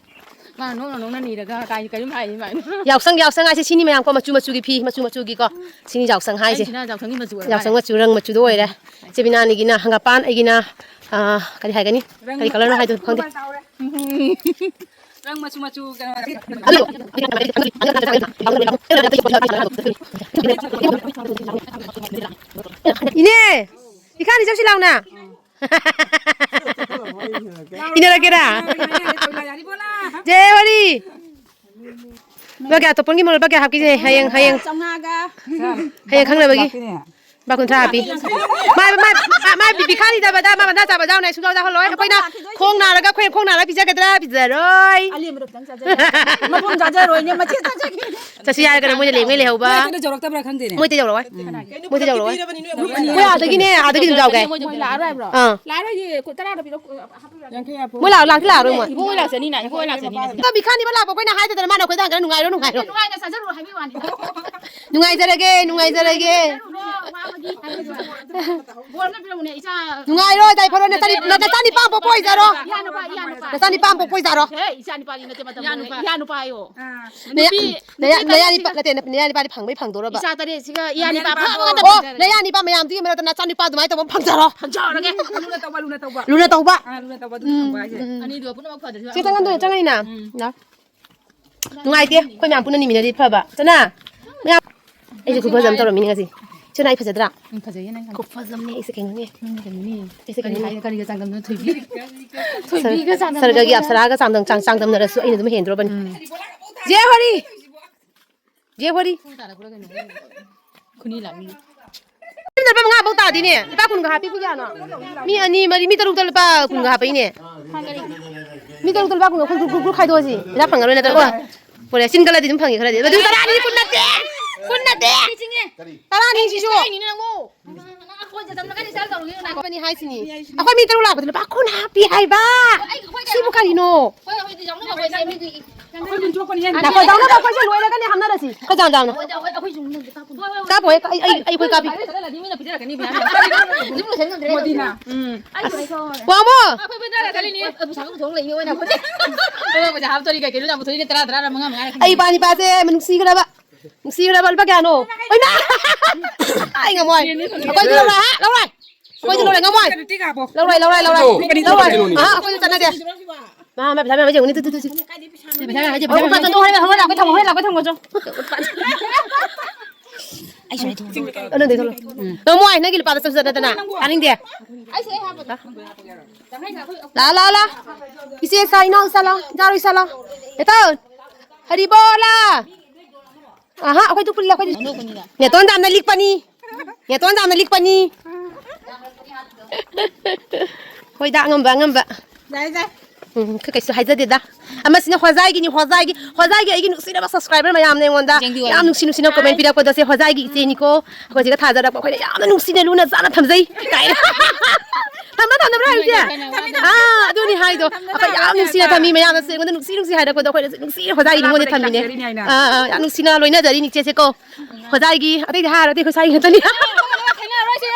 ꯃꯥ ꯅꯣꯛꯅ ꯅꯣꯛꯅ ꯅꯤꯔꯒ ꯀꯥꯏ ꯀꯔꯤꯝ ꯍꯥꯏ ꯑꯗꯨꯃꯥꯏꯅ꯫ ꯌꯥꯎꯁꯪ, ꯌꯥꯎꯁꯪ ꯍꯥꯏꯁꯦ ꯁꯤꯅꯤ ꯃꯌꯥꯝ ꯀꯣ, ꯃꯆꯨ ꯃꯆꯨꯒꯤ ꯐꯤ, ꯃꯆꯨ ꯃꯆꯨꯒꯤ ꯀꯣ꯫ ꯁꯤꯅꯤ ꯌꯥꯎꯁꯪ ꯍꯥꯏꯁꯦ꯫ ꯑꯩꯁꯤꯅ ꯌꯥꯎꯁꯪꯒꯤ ꯃꯆꯨ ꯑꯣꯏꯔ ꯌꯥꯎꯁꯪ ꯃꯥꯜꯂꯦ꯫ ꯃꯆꯨ, ꯔꯪ ꯃꯆꯨꯗꯣ ꯑꯣꯏꯔꯦ꯫ ꯆꯦꯕꯤꯅꯥꯅꯤꯒꯤꯅ ꯍꯪꯒꯥꯄꯥꯟ, ꯑꯩꯒꯤꯅ, ꯑꯥ, ꯀꯔꯤ ꯍꯥꯏꯒꯅꯤ? ꯔꯪ ꯀꯔꯤ ꯃꯆꯨ ꯀꯂꯔꯅꯣ ꯍꯥꯏꯗꯣ ꯈꯪꯗꯦ꯫ ꯃꯆꯨ ꯆꯥꯎꯔꯦ꯫ ꯎꯝ꯫ ꯔꯪ ꯃꯆꯨ ꯃꯆꯨ ꯀꯩꯅꯣ꯫ ꯏꯅꯦ, ꯏꯈꯥꯅꯤ ꯆꯠꯁꯤ ꯂꯥꯎꯅ꯫ ꯏꯟꯅꯔꯛꯀꯦꯔꯥ? ꯖꯦꯋꯥꯔꯤ꯫ ꯂꯨꯄꯥ ꯀꯌꯥ? ꯇꯣꯄꯟꯒꯤ ꯃꯔꯨꯞ ꯂꯨꯄꯥ ꯀꯌꯥ ꯍꯥꯞꯈꯤꯁꯦ? ꯍꯌꯦꯡ, ꯍꯌꯦꯡ꯫ ꯆꯥꯝꯃꯉꯥꯒ꯫ ꯍꯌꯦꯡ ꯈꯪꯅꯕꯒꯤ꯫ ꯂꯨꯄꯥ ꯀꯨꯟꯊ꯭ꯔꯥ ꯍꯥꯞꯄꯤ꯫ ꯃꯥ, ꯃꯥ, ꯃꯥ, ꯃꯥ ꯕꯤꯕꯤ ꯈꯥꯅꯤꯗꯕꯗ ꯃꯥ ꯃꯟꯗꯥ ꯆꯥꯕ ꯌꯥꯎꯅ ꯁꯨꯡꯌꯥꯎ ꯌꯥꯎꯍꯜꯂꯣꯏ꯫ ꯑꯩꯈꯣꯏꯅ ꯈꯣꯡ ꯅꯥꯔꯒ, ꯑꯩꯈꯣꯏꯅ ꯈꯣꯡ ꯅꯥꯔꯒ ꯄꯤꯖꯒꯗ꯭ꯔꯥ? ꯄꯤꯖꯔꯣꯏ꯫ ꯑꯂꯦꯝꯕꯗꯣ ꯈꯤꯇꯪ ꯆꯥꯖꯔꯣꯏ꯫ ꯃꯄꯨꯝ ꯆꯥꯖꯔꯣꯏꯅꯦ, ꯃꯆꯦꯠ ꯆꯥꯖꯒꯦ꯫ ꯆꯠꯁꯤ ꯍꯥꯏꯔꯒꯅ ꯃꯣꯏꯅ ꯂꯦꯡꯉꯩ ꯂꯩꯍꯧꯕ꯫ ꯃꯣꯏ ꯑꯗꯨꯗ ꯌꯧꯔꯛꯇꯕ꯭ꯔꯥ ꯈꯪꯗꯦꯅꯦ꯫ ꯃꯣꯏꯗ ꯌꯧꯔꯛꯑꯣꯏ꯫ ꯃꯣꯏꯗ ꯌꯧꯔꯛꯑꯣꯏ꯫ ꯑꯩꯈꯣꯏ ꯑꯥꯗꯒꯤꯅꯦ, ꯑꯥꯗꯒꯤ ꯑꯗꯨꯝ ꯌꯥꯎꯒꯦ꯫ ꯃꯣꯏ ꯂꯥꯛꯑꯔꯣꯏ ꯍꯥꯏꯕ꯭ꯔꯣ? ꯑꯥ꯫ ꯂꯥꯛꯑꯔꯣꯏꯗꯤ ꯇꯔꯥꯗ ꯄꯤꯔꯛ-, ꯃꯣꯏ ꯂꯥꯛ-, ꯂꯥꯛꯇꯤ ꯂꯥꯛꯑꯔꯣꯏ ꯃꯣꯏ꯫ ꯏꯕꯣ ꯍꯣꯏ ꯂꯥꯛꯆꯅꯤꯅ, ꯏꯕꯣ ꯍꯣꯏ ꯂꯥꯛꯆꯅꯤꯅ꯫ ꯑꯗꯣ ꯕꯤꯈꯥꯅꯤꯕ ꯂꯥꯛꯄ ꯑꯩꯈꯣꯏꯅ ꯍꯥꯏꯗꯗꯅ ꯃꯥꯅ ꯑꯩꯈꯣꯏꯗ ꯍꯪꯉꯒ ꯅꯨꯡꯉꯥꯏꯔꯣ, ꯅꯨꯡꯉꯥꯏꯔꯣ꯫ ꯅꯨꯡꯉꯥꯏꯅ ꯆꯥꯖꯔꯨꯔꯣ ꯍꯥꯏꯕꯒꯤ ꯋꯥꯅꯤ꯫ ꯅꯨꯡꯉꯥꯏꯖꯔꯒꯦ, ꯅꯨꯡꯉꯥꯏꯖꯔꯒꯦ꯫ ꯆꯥꯖꯔꯨꯔꯣ, ꯋꯥꯕꯗꯤ ꯍꯥꯏꯕꯗꯤ꯫ ꯕꯣꯔ ꯑꯝꯇ ꯄꯤꯔꯛꯎꯅꯦ, ꯏꯆꯥ꯫ ꯅꯨꯡꯉꯥꯏꯔꯣ, ꯌꯥꯏꯐꯔꯣ, ꯅꯆꯥꯅꯤ-, ꯅꯆꯥꯅꯤꯄꯥ ꯑꯃ ꯄꯣꯛꯄ ꯑꯣꯏꯖꯔꯣ꯫ ꯏꯌꯥ ꯅꯨꯄꯥ, ꯏꯌꯥ ꯅꯨꯄꯥ꯫ ꯅꯆꯥꯅꯤꯄꯥ ꯑꯃ ꯄꯣꯛꯄ ꯑꯣꯏꯖꯔꯣ꯫ ꯍꯦ, ꯏꯆꯥ ꯅꯨꯄꯥꯒꯤ ꯅꯠꯇꯦ ꯃꯇꯝ ꯏꯌꯥ ꯅꯨꯄꯥ꯫ ꯏꯌꯥ ꯅꯨꯄꯥ ꯍꯥꯏꯌꯣ꯫ ꯑꯥ꯫ ꯅꯌꯥ-, ꯅꯨꯄꯤ, ꯅꯌꯥ-, ꯅꯨꯄꯤ ꯅꯌꯥꯅꯤꯄꯥ-, ꯇꯔꯦꯠꯁꯤꯒ ꯅꯠꯇꯦ, ꯅꯌꯥꯅꯤꯄꯥꯗꯤ ꯐꯪꯕꯩ ꯐꯪꯗꯣꯔꯕ꯫ ꯏꯆꯥ ꯇꯔꯦꯠꯁꯤꯒ ꯏꯌꯥ ꯅꯨꯄꯥ ꯐꯪꯕ ꯉꯥꯛꯇ ꯑꯣ, ꯐꯪꯖꯔꯒꯦ꯫ ꯅꯌꯥꯅꯤꯄꯥ ꯃꯌꯥꯝꯗꯨꯒꯤ ꯃꯔꯛꯇ ꯅꯆꯥꯅꯤꯄꯥ ꯑꯗꯨꯃꯥꯏꯅ ꯇꯧꯕ ꯑꯃ ꯐꯪꯖꯔꯣ꯫ ꯐꯪꯖꯔꯒꯦ꯫ ꯂꯨꯅ ꯇꯧꯕ, ꯂꯨꯅ ꯇꯧꯕ꯫ ꯂꯨꯅ ꯇꯧꯕ꯫ ꯑꯥ, ꯂꯨꯅ ꯇꯧꯕ ꯑꯗꯨ ꯎꯝ, ꯐꯪꯕ ꯍꯥꯏꯁꯦ꯫ ꯎꯝ꯫ ꯑꯅꯤꯗꯣ ꯄꯨꯝꯅꯃꯛ ꯐꯗ꯭ꯔꯁꯨ ꯁꯤ ꯆꯪꯍꯟꯗꯣꯏꯅꯦ, ꯆꯪꯉꯛꯏꯅ꯫ ꯎꯝ꯫ ꯂꯥꯎ꯫ ꯅꯨꯡꯉꯥꯏꯇꯦ, ꯑꯩꯈꯣꯏ ꯃꯌꯥꯝ ꯄꯨꯟꯅ ꯅꯤꯃꯤꯟꯅꯗꯤ ꯐꯕ꯫ ꯆꯅꯥ, ꯃꯌꯥꯝ, ꯑꯩꯁꯨ ꯈꯨꯐꯖ ꯑꯃ ꯇꯧꯔꯝꯃꯤꯅꯦ ꯉꯁꯤ꯫ ꯆꯅꯥ, ꯑꯩ ꯐꯖꯗ꯭ꯔꯥ? ꯎꯝ, ꯐꯖꯩꯌꯦ ꯅꯪ ꯈꯪꯉꯦ꯫ ꯈꯨꯐꯖ ꯑꯃꯅꯦ ꯑꯩꯁꯦ ꯀꯩꯅꯣꯅꯦ꯫ ꯅꯪ ꯀꯩꯅꯣꯅꯦ꯫ ꯑꯩꯁꯦ ꯀꯔꯤ ꯀꯩꯅꯣꯅꯦ꯫ ꯍꯥꯏ-, ꯀꯔꯤꯒ ꯆꯥꯡꯗꯝꯅ? ꯊꯣꯏꯕꯤ-, ꯁꯔ-, ꯊꯣꯏꯕꯤꯒ ꯆꯥꯡꯗꯝꯅ ꯁꯔꯒꯒꯤ ꯌꯥꯕ? ꯑꯞꯁꯔꯥꯒ ꯆꯥꯡꯗꯝ-, ꯆꯥꯡ-, ꯆꯥꯡꯗꯝꯅꯔꯁꯨ ꯑꯩꯅ ꯑꯗꯨꯝ ꯍꯦꯟꯗ꯭ꯔꯣꯕꯅꯤ꯫ ꯎꯝ꯫ ꯖꯦ ꯍꯣꯔꯤ! ꯖꯦ ꯍꯣꯔꯤ! ꯈꯨꯅꯤ ꯂꯥꯛꯅꯤ꯫ ꯂꯨꯄꯥ ꯃꯉꯥ ꯐꯥꯎ ꯇꯥꯗꯦꯅꯦ꯫ ꯂꯨꯄꯥ ꯀꯨꯟꯒ ꯍꯥꯞꯄꯤꯕꯨ ꯀꯌꯥꯅꯣ? ꯃꯤ ꯑꯅꯤ, ꯃꯔꯤ, ꯃꯤ ꯇꯔꯨꯛꯇ ꯂꯨꯄꯥ ꯀꯨꯟꯒ ꯍꯥꯞꯄꯛꯏꯅꯦ꯫ ꯃꯤ ꯇꯔꯨꯛꯇ ꯂꯨꯄꯥ ꯀꯨꯟꯒ ꯒ꯭ꯔꯨꯞ, ꯒ꯭ꯔꯨꯞ, ꯒ꯭ꯔꯨꯞ ꯈꯥꯏꯗꯣꯛꯑꯁꯤ꯫ ꯄꯩꯁꯥ ꯐꯪꯉꯔꯣꯏ ꯅꯠꯇ꯭ꯔꯣ? ꯑꯣ, ꯍꯣꯔꯦꯟ ꯆꯤꯟ ꯀꯜꯂꯗꯤ ꯑꯗꯨꯝ ꯐꯪꯉꯦ ꯈꯔꯗꯤ꯫ ꯑꯗꯨ ꯇꯔꯥꯅꯤ, ꯀꯨꯟ ꯅꯠꯇꯦ! ꯀꯨꯟ ꯅꯠꯇꯦ! ꯇꯔꯥꯅꯤ ꯁꯤꯁꯨ! ꯅꯪ ꯑꯩꯈꯣꯏ ꯆꯠꯇꯕꯅ ꯀꯔꯤ ꯁꯦꯜ ꯇꯧꯔꯨꯒꯦ ꯅꯪ? ꯂꯥꯛꯄꯅꯤ ꯍꯥꯏꯁꯤꯅꯤ꯫ ꯑꯩꯈꯣꯏ ꯃꯤ ꯇꯔꯨꯛ ꯂꯥꯛꯄꯗ ꯂꯨꯄꯥ ꯀꯨꯟ ꯍꯥꯞꯄꯤ ꯍꯥꯏꯕ꯫ ꯑꯩ, ꯑꯩꯈꯣꯏ ꯁꯤꯕꯨ ꯀꯔꯤꯅꯣ? ꯑꯩꯈꯣꯏ, ꯑꯩꯈꯣꯏꯗꯤ ꯌꯥꯎꯅꯕ ꯑꯩꯈꯣꯏꯁꯦ ꯃꯤꯗꯤ ꯑꯩꯈꯣꯏ ꯌꯨꯝ ꯊꯣꯛꯄꯅꯤ ꯍꯦꯟꯅ ꯅꯈꯣꯏ ꯇꯧꯅꯕ ꯑꯩꯈꯣꯏꯁꯦ ꯂꯣꯏꯔꯒꯅꯦ ꯍꯥꯞꯅꯔꯁꯤ꯫ ꯈꯔ ꯆꯥꯝ ꯆꯥꯝꯅ꯫ ꯑꯩꯈꯣꯏ, ꯑꯩꯈꯣꯏ ꯁꯨꯝ ꯅꯪꯗꯤ ꯀꯥꯞꯄꯨꯅꯣ꯫ ꯀꯥꯞꯄꯣꯏ, ꯑꯩ, ꯑꯩ, ꯑꯩ, ꯑꯩꯈꯣꯏ ꯀꯥꯞꯄꯤ꯫ ꯑꯗꯨ ꯆꯠꯂꯗꯤ ꯃꯤꯅ ꯄꯤꯖꯔꯛꯀꯅꯤ ꯃꯌꯥꯝ꯫ ꯑꯗꯨꯝ ꯂꯣꯏꯁꯟ ꯉꯝꯗ꯭ꯔꯦ꯫ ꯃꯣꯗꯤꯅ꯫ ꯎꯝ꯫ ꯑꯩ ꯁꯨꯃꯥꯏꯅ ꯇꯧꯔꯦ꯫ ꯋꯥꯡꯃꯣ! ꯑꯩꯈꯣꯏ ꯄꯩꯁꯥ ꯂꯩꯅꯤ꯫ ꯑꯩ ꯄꯩꯁꯥ ꯑꯗꯨꯝ ꯊꯣꯛ ꯂꯩꯅꯤ ꯃꯣꯏꯅ꯫ ꯑꯩꯈꯣꯏ ꯄꯩꯁꯥ ꯍꯥꯞꯇꯣꯔꯤ ꯀꯩ ꯀꯩꯅꯣ ꯌꯥꯝ ꯄꯨꯊꯣꯛꯏꯅꯦ, ꯇꯔꯥ, ꯇꯔꯥ, ꯃꯉꯥ, ꯃꯉꯥ꯫ ꯑꯩ ꯏꯄꯥ ꯅꯤꯄꯥꯁꯦ ꯅꯨꯡꯁꯤꯈ꯭ꯔꯕ꯫ ꯅꯨꯡꯁꯤꯈ꯭ꯔꯕ ꯂꯨꯄꯥ ꯀꯌꯥꯅꯣ? ꯑꯣꯏꯃꯥ! ꯑꯩ ꯉꯝꯃꯣꯏ꯫ ꯑꯩꯈꯣꯏꯗꯤ ꯂꯧꯔꯣꯏ, ꯍꯥ? ꯂꯧꯔꯣꯏ꯫ ꯑꯩꯈꯣꯏꯗꯤ ꯂꯧꯔꯣꯏ, ꯉꯝꯃꯣꯏ꯫ ꯂꯧꯔꯣꯏ, ꯂꯧꯔꯣꯏ, ꯂꯧꯔꯣꯏ꯫ ꯂꯧꯔꯣꯏ꯫ ꯑꯍꯥ, ꯑꯩꯈꯣꯏꯗꯤ ꯆꯠꯅꯗꯦ꯫ ꯃꯥ, ꯃꯥ ꯄꯩꯁꯥ ꯃꯌꯥꯝ ꯌꯦꯡꯉꯨꯅꯦ, ꯇꯨ, ꯇꯨ, ꯇꯨ, ꯇꯨ꯫ ꯄꯩꯁꯥ ꯃꯌꯥꯝ ꯍꯥꯏꯁꯦ, ꯄꯩꯁꯥ ꯃꯌꯥꯝ ꯍꯥꯏꯁꯦ꯫ ꯍꯣꯔꯦꯟ ꯂꯥꯛꯄꯩ ꯊꯝꯃꯣ, ꯍꯣꯔꯦꯟ ꯂꯥꯛꯄꯩ ꯊꯝꯃꯣ ꯆꯣ꯫ ꯑꯩ ꯁꯨꯃꯥꯏꯅ ꯊꯝꯃꯣ꯫ ꯑꯣ, ꯅꯪꯗꯤ ꯊꯝꯃꯣ꯫ ꯎꯝ꯫ ꯉꯝꯃꯣꯏ, ꯅꯪꯒꯤ ꯂꯨꯄꯥꯗ ꯆꯠꯁꯨ ꯆꯠꯅꯗꯅ꯫ ꯇꯥꯅꯤꯡꯗꯦ꯫ ꯑꯩꯁꯦ ꯑꯩ ꯍꯥꯞꯄꯗ꯫ ꯂꯥ, ꯂꯥ, ꯂꯥ꯫ ꯏꯆꯦ ꯁꯥ, ꯏꯅꯥꯎ ꯁꯥ ꯂꯥ, ꯏꯆꯥ ꯔꯣꯏ ꯁꯥ ꯂꯥ꯫ ꯅꯦꯇꯣꯟ! ꯍꯔꯤꯕꯣꯂꯥ! ꯑꯍꯥ, ꯑꯩꯈꯣꯏꯗꯨ ꯄꯨꯜꯂꯦ, ꯑꯩꯈꯣꯏꯗꯤ꯫ ꯅꯦꯇꯣꯟ ꯌꯥꯝꯅ ꯂꯤꯛꯄꯅꯤ꯫ ꯅꯦꯇꯣꯟ ꯌꯥꯝꯅ ꯂꯤꯛꯄꯅꯤ꯫ ꯍꯣꯏꯗ, ꯑꯉꯝꯕ, ꯑꯉꯝꯕ꯫ ꯌꯥꯏ, ꯌꯥꯏ꯫ ꯎꯝ, ꯈ-, ꯀꯩꯁꯨ ꯍꯥꯏꯖꯗꯦꯗ꯫ ꯑꯃꯁꯤꯅ ꯍꯣꯖꯥꯏꯒꯤꯅꯤ, ꯍꯣꯖꯥꯏꯒꯤ, ꯍꯣꯖꯥꯏꯒꯤ ꯑꯩꯒꯤ ꯅꯨꯡꯁꯤꯔꯕ subscriber ꯃꯌꯥꯝꯅ ꯑꯩꯉꯣꯟꯗ ꯌꯦꯡꯕꯤꯌꯨ, ꯌꯥꯝ ꯌꯦꯡꯕꯤꯌꯨ꯫ ꯅꯨꯡꯁꯤ ꯅꯨꯡꯁꯤꯅ comment ꯄꯤꯔꯛꯄꯗꯣ, ꯁꯦ ꯍꯣꯖꯥꯏꯒꯤ ꯏꯆꯦꯅꯤꯀꯣ, ꯑꯩꯈꯣꯏ ꯆꯦꯒ ꯊꯥꯖꯔꯛꯄ, ꯑꯩꯈꯣꯏꯅ ꯌꯥꯝꯅ ꯅꯨꯡꯁꯤꯅ ꯂꯨꯅ ꯆꯥꯅ ꯊꯝꯖꯩ ꯀꯥꯏꯅ꯫ ꯊꯝꯕ ꯊꯝꯅꯕ꯭ꯔꯥ ꯍꯥꯏꯁꯦ? ꯑꯥ, ꯑꯗꯨꯅꯤ ꯍꯥꯏꯗꯣ꯫ ꯑꯩꯈꯣꯏ ꯌꯥꯝ ꯅꯨꯡꯁꯤꯅ ꯊꯝꯃꯤ, ꯃꯌꯥꯝꯅꯁꯨ ꯑꯩꯉꯣꯟꯗ ꯅꯨꯡꯁꯤ ꯅꯨꯡꯁꯤ ꯍꯥꯏꯔꯛꯄꯗꯣ, ꯑꯩꯈꯣꯏꯅꯁꯨ ꯅꯨꯡꯁꯤ ꯍꯣꯖꯥꯏꯒꯤ ꯅꯤꯉꯣꯜꯗꯤ ꯊꯝꯃꯤꯅꯦ꯫ ꯑꯥ, ꯑꯥ, ꯌꯥꯝ ꯅꯨꯡꯁꯤꯅ ꯂꯣꯏꯅꯖꯔꯤꯅꯤ ꯏꯆꯦꯁꯦ ꯀꯣ꯫ ꯍꯣꯖꯥꯏꯒꯤ, ꯑꯇꯩꯗꯤ ꯍꯥꯏꯔꯗꯤ ꯑꯩꯈꯣꯏ ꯁ꯭ꯋꯥꯏꯒꯤ ꯉꯥꯛꯇꯅꯤ꯫ ꯈꯥꯏꯅꯔꯔꯣꯏꯁꯦ꯫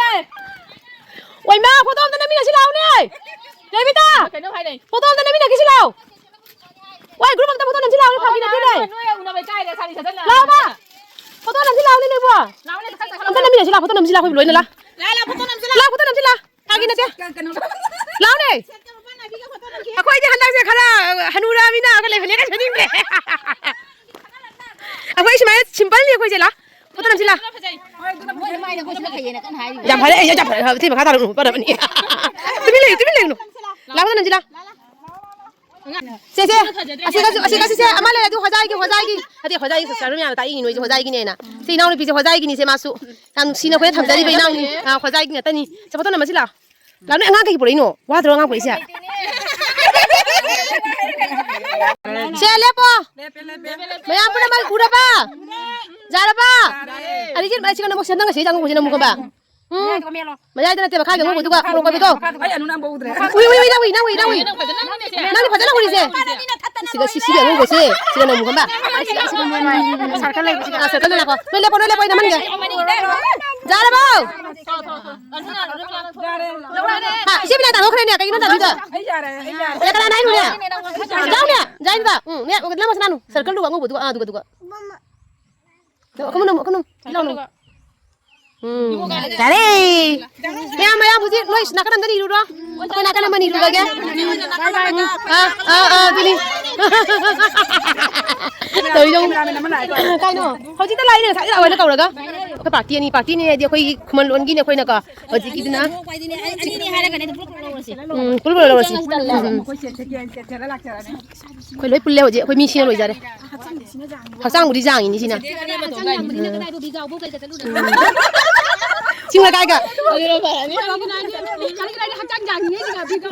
ꯑꯣꯏꯃꯥ, photo ꯑꯝꯇ ꯅꯝꯃꯤꯟꯅꯁꯤ ꯂꯥꯎꯅꯦ꯫ ꯔꯦꯕꯤꯇꯥ, ꯀꯩꯅꯣ ꯍꯥꯏꯔꯦ꯫ Photo ꯑꯝꯇ ꯅꯝꯃꯤꯟꯅꯈꯤꯁꯤ ꯂꯥꯎ꯫ ꯋꯥꯏ, group ꯑꯝꯇ photo ꯅꯝꯁꯤ ꯂꯥꯎꯅꯦ, ꯐꯥꯒꯤ ꯅꯠꯇꯦꯅꯦ꯫ ꯅꯣꯏ ꯎꯅꯕ ꯏꯀꯥꯏꯔꯦ, ꯁꯥꯔꯤ ꯁꯦꯠꯆꯜꯂ꯫ ꯂꯥꯎꯕ꯫ Photo ꯅꯝꯁꯤ ꯂꯥꯎꯅꯦ ꯅꯣꯏꯕꯣ꯫ ꯂꯥꯎꯅꯦ, ꯁꯠ ꯁꯠ ꯑꯝꯇ ꯅꯝꯃꯤꯟꯅꯁꯤ ꯂꯥꯎ, photo ꯅꯝꯁꯤ ꯂꯥꯎ, ꯑꯩꯈꯣꯏ ꯂꯣꯏꯅ ꯂꯥ꯫ ꯂꯥ, ꯂꯥ, photo ꯅꯝꯁꯤ ꯂꯥ꯫ ꯂꯥ, photo ꯅꯝꯁꯤ ꯂꯥ꯫ ꯐꯥꯒꯤ ꯅꯠꯇꯦ꯫ ꯀꯩꯅꯣ꯫ ꯂꯥꯎꯅꯦ꯫ ꯑꯩꯈꯣꯏꯗꯤ ꯍꯟꯗꯛꯁꯦ ꯈꯔ ꯍꯅꯨꯔꯛꯑꯃꯤꯅ ꯈꯔ ꯂꯩꯕꯅꯦ ꯀꯩꯁꯨ ꯅꯤꯡꯗ꯭ꯔꯦ꯫ ꯑꯩꯈꯣꯏ ꯁꯨꯃꯥꯏꯅ simpleꯅꯤ ꯑꯩꯈꯣꯏꯁꯦ꯫ ꯂꯥ, photo ꯅꯝꯁꯤ ꯂꯥ꯫ ꯌꯥꯝ ꯐꯔꯦ, ꯑꯩ ꯌꯥꯝ ꯐꯔꯦ, ꯏꯊꯩ ꯃꯈꯥ ꯇꯥꯔꯛꯎ, ꯄꯔꯕꯅꯤ꯫ ꯇꯨꯃꯤꯟ ꯂꯩꯌꯨ, ꯇꯨꯃꯤꯟ ꯂꯩꯒꯅꯨ꯫ ꯂꯥ, photo ꯅꯝꯁꯤ ꯂꯥ꯫ ꯁꯦ, ꯁꯦ, ꯑꯁꯤꯗꯁꯨ, ꯑꯁꯤꯗꯁꯨ ꯁꯦ, ꯑꯃ ꯂꯩꯔꯦ ꯑꯗꯨ ꯍꯣꯖꯥꯏꯒꯤ, ꯍꯣꯖꯥꯏꯒꯤ꯫ ꯑꯗꯩ ꯍꯣꯖꯥꯏꯒꯤ subscriber ꯃꯌꯥꯝꯅ ꯇꯥꯛꯏꯅꯤ ꯅꯣꯏꯁꯦ ꯍꯣꯖꯥꯏꯒꯤꯅꯦꯅ꯫ ꯁꯤ ꯏꯅꯥꯎꯅꯨꯄꯤꯁꯦ ꯍꯣꯖꯥꯏꯒꯤꯅꯤꯁꯦ ꯃꯥꯁꯨ꯫ ꯌꯥꯝ ꯅꯨꯡꯁꯤꯅ ꯑꯩꯈꯣꯏꯅ ꯊꯝꯖꯔꯤꯕ ꯏꯅꯥꯎꯅꯤ꯫ ꯑꯥ, ꯍꯣꯖꯥꯏꯒꯤ ꯉꯥꯛꯇꯅꯤ꯫ ꯁꯦ, photo ꯅꯝꯃꯁꯤ ꯂꯥ꯫ ꯂꯥ, ꯅꯣꯏ ꯑꯉꯥꯡ ꯀꯩꯒꯤ ꯄꯨꯔꯛꯏꯅꯣ? ꯋꯥꯗ꯭ꯔꯣ ꯑꯉꯥꯡ ꯄꯨꯔꯛꯏꯁꯦ? ꯁꯦ, ꯂꯦꯞꯄꯣ꯫ ꯃꯌꯥꯝ ꯄꯨꯝꯅꯃꯛ ꯎꯔꯕ? ꯌꯥꯔꯕ? ꯑꯗꯒꯤ ꯃꯥꯏ ꯁꯤꯒ ꯅꯃꯨꯛ ꯁꯦꯝꯗꯪ ꯑꯁꯤ ꯆꯪꯉꯨ ꯁꯤꯅ ꯑꯃꯨꯛ ꯈꯪꯕ꯫ ꯎꯝ꯫ ꯃꯌꯥꯏꯗ ꯅꯠꯇꯦ, ꯃꯈꯥꯗ ꯑꯉꯧꯕꯗꯨꯒ ꯄꯨꯔꯛꯄꯗꯣ꯫ ꯑꯩ ꯑꯅꯨ ꯅꯝꯕ ꯎꯗ꯭ꯔꯦ꯫ ꯎꯏ, ꯎꯏ, ꯎꯏ, ꯅꯪ ꯎꯏ, ꯅꯪ ꯎꯏ, ꯅꯪ ꯎꯏ꯫ ꯅꯪ ꯐꯖꯅ ꯎꯔꯤꯁꯦ꯫ ꯁꯤꯒ ꯁꯤ, ꯁꯤꯒꯤ ꯑꯉꯧꯕꯁꯦ, ꯁꯤꯒ ꯅꯃꯨꯛ ꯈꯪꯕ꯫ Circle ꯂꯩꯕꯁꯤꯒ꯫ ꯑꯥ, circle ꯂꯥꯛꯄ꯫ ꯅꯣꯏ ꯂꯦꯞꯄꯣ, ꯅꯣꯏ ꯂꯦꯞꯄꯣ, ꯑꯩ ꯅꯝꯍꯟꯒꯦ꯫ ꯌꯥꯔꯕꯣ? ꯍꯥ, ꯏꯆꯦ ꯕꯤꯅꯥ ꯇꯥꯊꯣꯛꯈ꯭ꯔꯦꯅꯦ, ꯀꯩꯒꯤꯅꯣ ꯇꯥꯕꯤꯗꯣ? ꯑꯩ ꯌꯥꯔꯦ, ꯑꯩ ꯌꯥꯔꯦ꯫ ꯑꯦ, ꯀꯅꯥꯅ ꯍꯥꯏꯅꯣꯅꯦ? ꯖꯥꯎꯅꯦ, ꯖꯥꯏꯗꯨꯗ꯫ ꯎꯝ, ꯅꯦ, ꯅꯝꯃꯣ ꯁꯅꯥꯅꯨ꯫ Circleꯗꯨꯒ ꯑꯉꯧꯕꯗꯨꯒ, ꯑꯥ, ꯑꯗꯨꯒ, ꯑꯗꯨꯒ꯫ ꯀꯩꯅꯣ, ꯀꯩꯅꯣ, ꯀꯩꯅꯣ, ꯀꯩꯅꯣ꯫ ꯎꯝ, ꯌꯥꯔꯦ꯫ ꯃꯌꯥꯝ, ꯃꯌꯥꯝ ꯍꯧꯖꯤꯛ ꯅꯣꯏ ꯅꯥꯀꯟ ꯑꯝꯗ ꯏꯔꯨꯔꯣ꯫ ꯑꯩꯈꯣꯏ ꯅꯥꯀꯟ ꯑꯃ ꯏꯔꯨꯔꯒꯦ꯫ ꯎꯝ, ꯑꯥ, ꯑꯥ, ꯑꯗꯨꯅꯤ꯫ ꯇꯧꯔꯤꯗꯣ꯫ ꯀꯥꯏꯅꯣ? ꯍꯧꯖꯤꯛꯇ ꯂꯥꯛꯏꯅꯦ, ꯉꯁꯥꯏꯗ ꯂꯥꯛꯑꯣꯅ ꯀꯧꯔꯒ꯫ ꯑꯩꯈꯣꯏ partyꯅꯤ, partyꯅꯤ ꯍꯥꯏꯗꯤ ꯑꯩꯈꯣꯏꯒꯤ ꯈꯨꯃꯟ ꯂꯣꯟꯒꯤꯅꯦ ꯑꯩꯈꯣꯏꯅꯀꯣ꯫ ꯍꯧꯖꯤꯛꯀꯤꯗꯨꯅ꯫ ꯎꯝ, ꯄꯨꯂꯞ ꯂꯧꯔꯁꯤ꯫ ꯎꯝ, ꯎꯝ꯫ ꯑꯩꯈꯣꯏ ꯂꯣꯏ ꯄꯨꯜꯂꯦ ꯍꯧꯖꯤꯛ꯫ ꯑꯩꯈꯣꯏ ꯃꯤ ꯁꯤꯅ ꯂꯣꯏꯖꯔꯦ꯫ ꯍꯛꯆꯥꯡꯕꯨꯗꯤ ꯌꯥꯡꯉꯤꯅꯤ ꯁꯤꯅ꯫ ꯎꯝ꯫ ꯆꯤꯡ ꯂꯩꯀꯥꯏꯒ꯫ ꯑꯗꯨꯅ ꯐꯔꯅꯤ꯫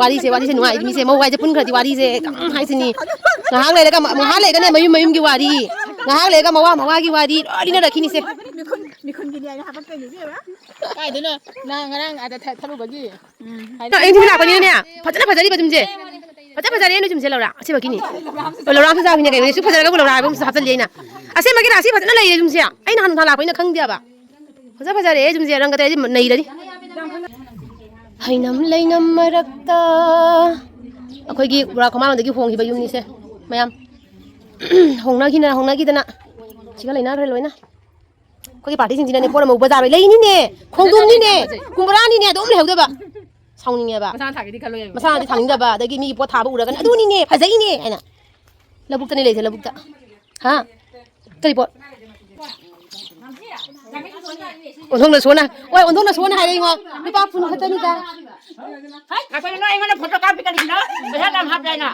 ꯋꯥꯔꯤꯁꯦ, ꯋꯥꯔꯤꯁꯦ ꯅꯨꯡꯉꯥꯏ꯫ ꯃꯤꯁꯦ ꯃꯧ ꯍꯥꯏꯁꯦ ꯄꯨꯟꯈ꯭ꯔꯗꯤ ꯋꯥꯔꯤꯁꯦ ꯀꯃꯥꯏ ꯍꯥꯏꯁꯤꯅꯤ꯫ ꯉꯥꯏꯍꯥꯛ ꯂꯩꯔꯒ, ꯉꯥꯏꯍꯥꯛ ꯂꯩꯔꯒꯅꯦ ꯃꯌꯨꯝ ꯃꯌꯨꯝꯒꯤ ꯋꯥꯔꯤ, ꯉꯥꯏꯍꯥꯛ ꯂꯩꯔꯒ ꯃꯋꯥ ꯃꯋꯥꯒꯤ ꯋꯥꯔꯤ ꯂꯣꯏ ꯂꯤꯅꯔꯛꯈꯤꯅꯤꯁꯦ꯫ ꯃꯤꯈꯨꯟ, ꯃꯤꯈꯨꯟꯒꯤꯅꯤ ꯍꯥꯏꯅ ꯍꯥꯞꯄꯛꯇꯣꯏꯅꯦ ꯏꯕꯦꯝꯃ꯫ ꯀꯥꯏꯗꯅꯣ ꯅꯪ ꯉꯔꯥꯡ ꯑꯥꯗ ꯊ-, ꯊꯠꯂꯨꯕꯒꯤ? ꯎꯝ꯫ ꯑꯩ ꯌꯨꯝꯁꯤ ꯂꯥꯛꯄꯅꯤꯅꯅꯦ, ꯐꯖꯅ ꯐꯖꯔꯤꯕ ꯌꯨꯝꯁꯦ꯫ ꯐꯖ ꯐꯖꯔꯦ ꯅꯣꯏ ꯌꯨꯝꯁꯦ ꯂꯧꯔꯥ꯫ ꯑꯁꯦꯡꯕꯒꯤꯅꯤ꯫ ꯂꯧꯔꯥ ꯑꯝꯇ ꯆꯥꯎꯈꯤꯅꯦ ꯀꯩꯅꯣ? ꯁꯨꯛ ꯐꯖꯔꯒꯕꯨ ꯂꯧꯔꯥ ꯍꯥꯏꯕ ꯑꯃꯁꯨ ꯍꯥꯞꯆꯜꯂꯤ ꯑꯩꯅ꯫ ꯑꯁꯦꯡꯕꯒꯤ ꯔꯥꯁꯤ ꯐꯖꯅ ꯂꯩꯔꯦ ꯌꯨꯝꯁꯦ꯫ ꯑꯩ ꯅꯍꯥꯟ ꯅꯨꯡꯊꯥ ꯂꯥꯛꯄ ꯑꯩꯅ ꯈꯪꯗꯦꯕ꯫ ꯐꯖ ꯐꯖꯔꯦ ꯌꯨꯝꯁꯦ꯫ ꯔꯪꯒ ꯇꯩꯔꯗꯤ ꯅꯩꯔꯅꯤ꯫ ꯍꯩꯅꯝ ꯂꯩꯅꯝ ꯃꯔꯛꯇ ꯑꯩꯈꯣꯏꯒꯤ ꯕꯣꯔꯥ ꯈꯣꯡꯃꯥꯡꯗꯒꯤ ꯍꯣꯡꯈꯤꯕ ꯌꯨꯝꯅꯤꯁꯦ ꯃꯌꯥꯝ꯫ ꯍꯣꯡꯅꯈꯤꯅ, ꯍꯣꯡꯅꯈꯤꯗꯅ ꯁꯤꯒ ꯂꯩꯅꯈ꯭ꯔꯦ ꯂꯣꯏꯅ꯫ ꯑꯩꯈꯣꯏꯒꯤ ꯄꯥꯔꯇꯤꯁꯤꯡꯁꯤꯅꯅꯦ ꯄꯣꯠ ꯑꯃꯨꯛ ꯕꯖꯥꯔ ꯂꯩꯅꯤꯅꯦ, ꯈꯣꯡꯗ꯭ꯔꯨꯝꯅꯤꯅꯦ, ꯀꯨꯝꯕ꯭ꯔꯥꯅꯤꯅꯦ, ꯑꯗꯨꯝ ꯂꯩꯍꯧꯗꯕ꯫ ꯁꯥꯎꯅꯤꯡꯉꯦꯕ꯫ ꯃꯁꯥꯅ ꯊꯥꯒꯦꯗꯤ ꯈꯜꯂꯣꯏ ꯍꯥꯏꯕ꯫ ꯃꯁꯥꯅꯗꯤ ꯊꯥꯅꯤꯡꯗꯕ, ꯑꯗꯒꯤ ꯃꯤꯒꯤ ꯄꯣꯠ ꯊꯥꯕ ꯎꯔꯒꯅ "ꯑꯗꯨꯅꯤꯅꯦ, ꯐꯖꯩꯅꯦ" ꯍꯥꯏꯅ꯫ ꯂꯧꯕꯨꯛꯇꯅꯦ ꯂꯩꯁꯦ, ꯂꯧꯕꯨꯛꯇ꯫ ꯍꯥ? ꯀꯔꯤ ꯄꯣꯠ? ꯑꯣꯟꯊꯣꯛꯅ ꯁꯣꯟꯅ, ꯍꯣꯏ, ꯑꯣꯟꯊꯣꯛꯅ ꯁꯣꯟꯅ ꯍꯥꯏꯔꯦ ꯏꯉꯣ꯫ ꯂꯨꯄꯥ ꯐꯨꯟ ꯈꯛꯇꯅꯤꯗ꯫ ꯑꯩꯈꯣꯏ ꯅꯣꯏ ꯑꯩꯉꯣꯟꯗ ꯐꯣꯇꯣ ꯀꯥꯞꯄꯤ ꯀꯔꯤꯒꯤꯅꯣ? ꯄꯩꯁꯥ ꯌꯥꯝ ꯍꯥꯞꯄꯦ ꯍꯥꯏꯅ꯫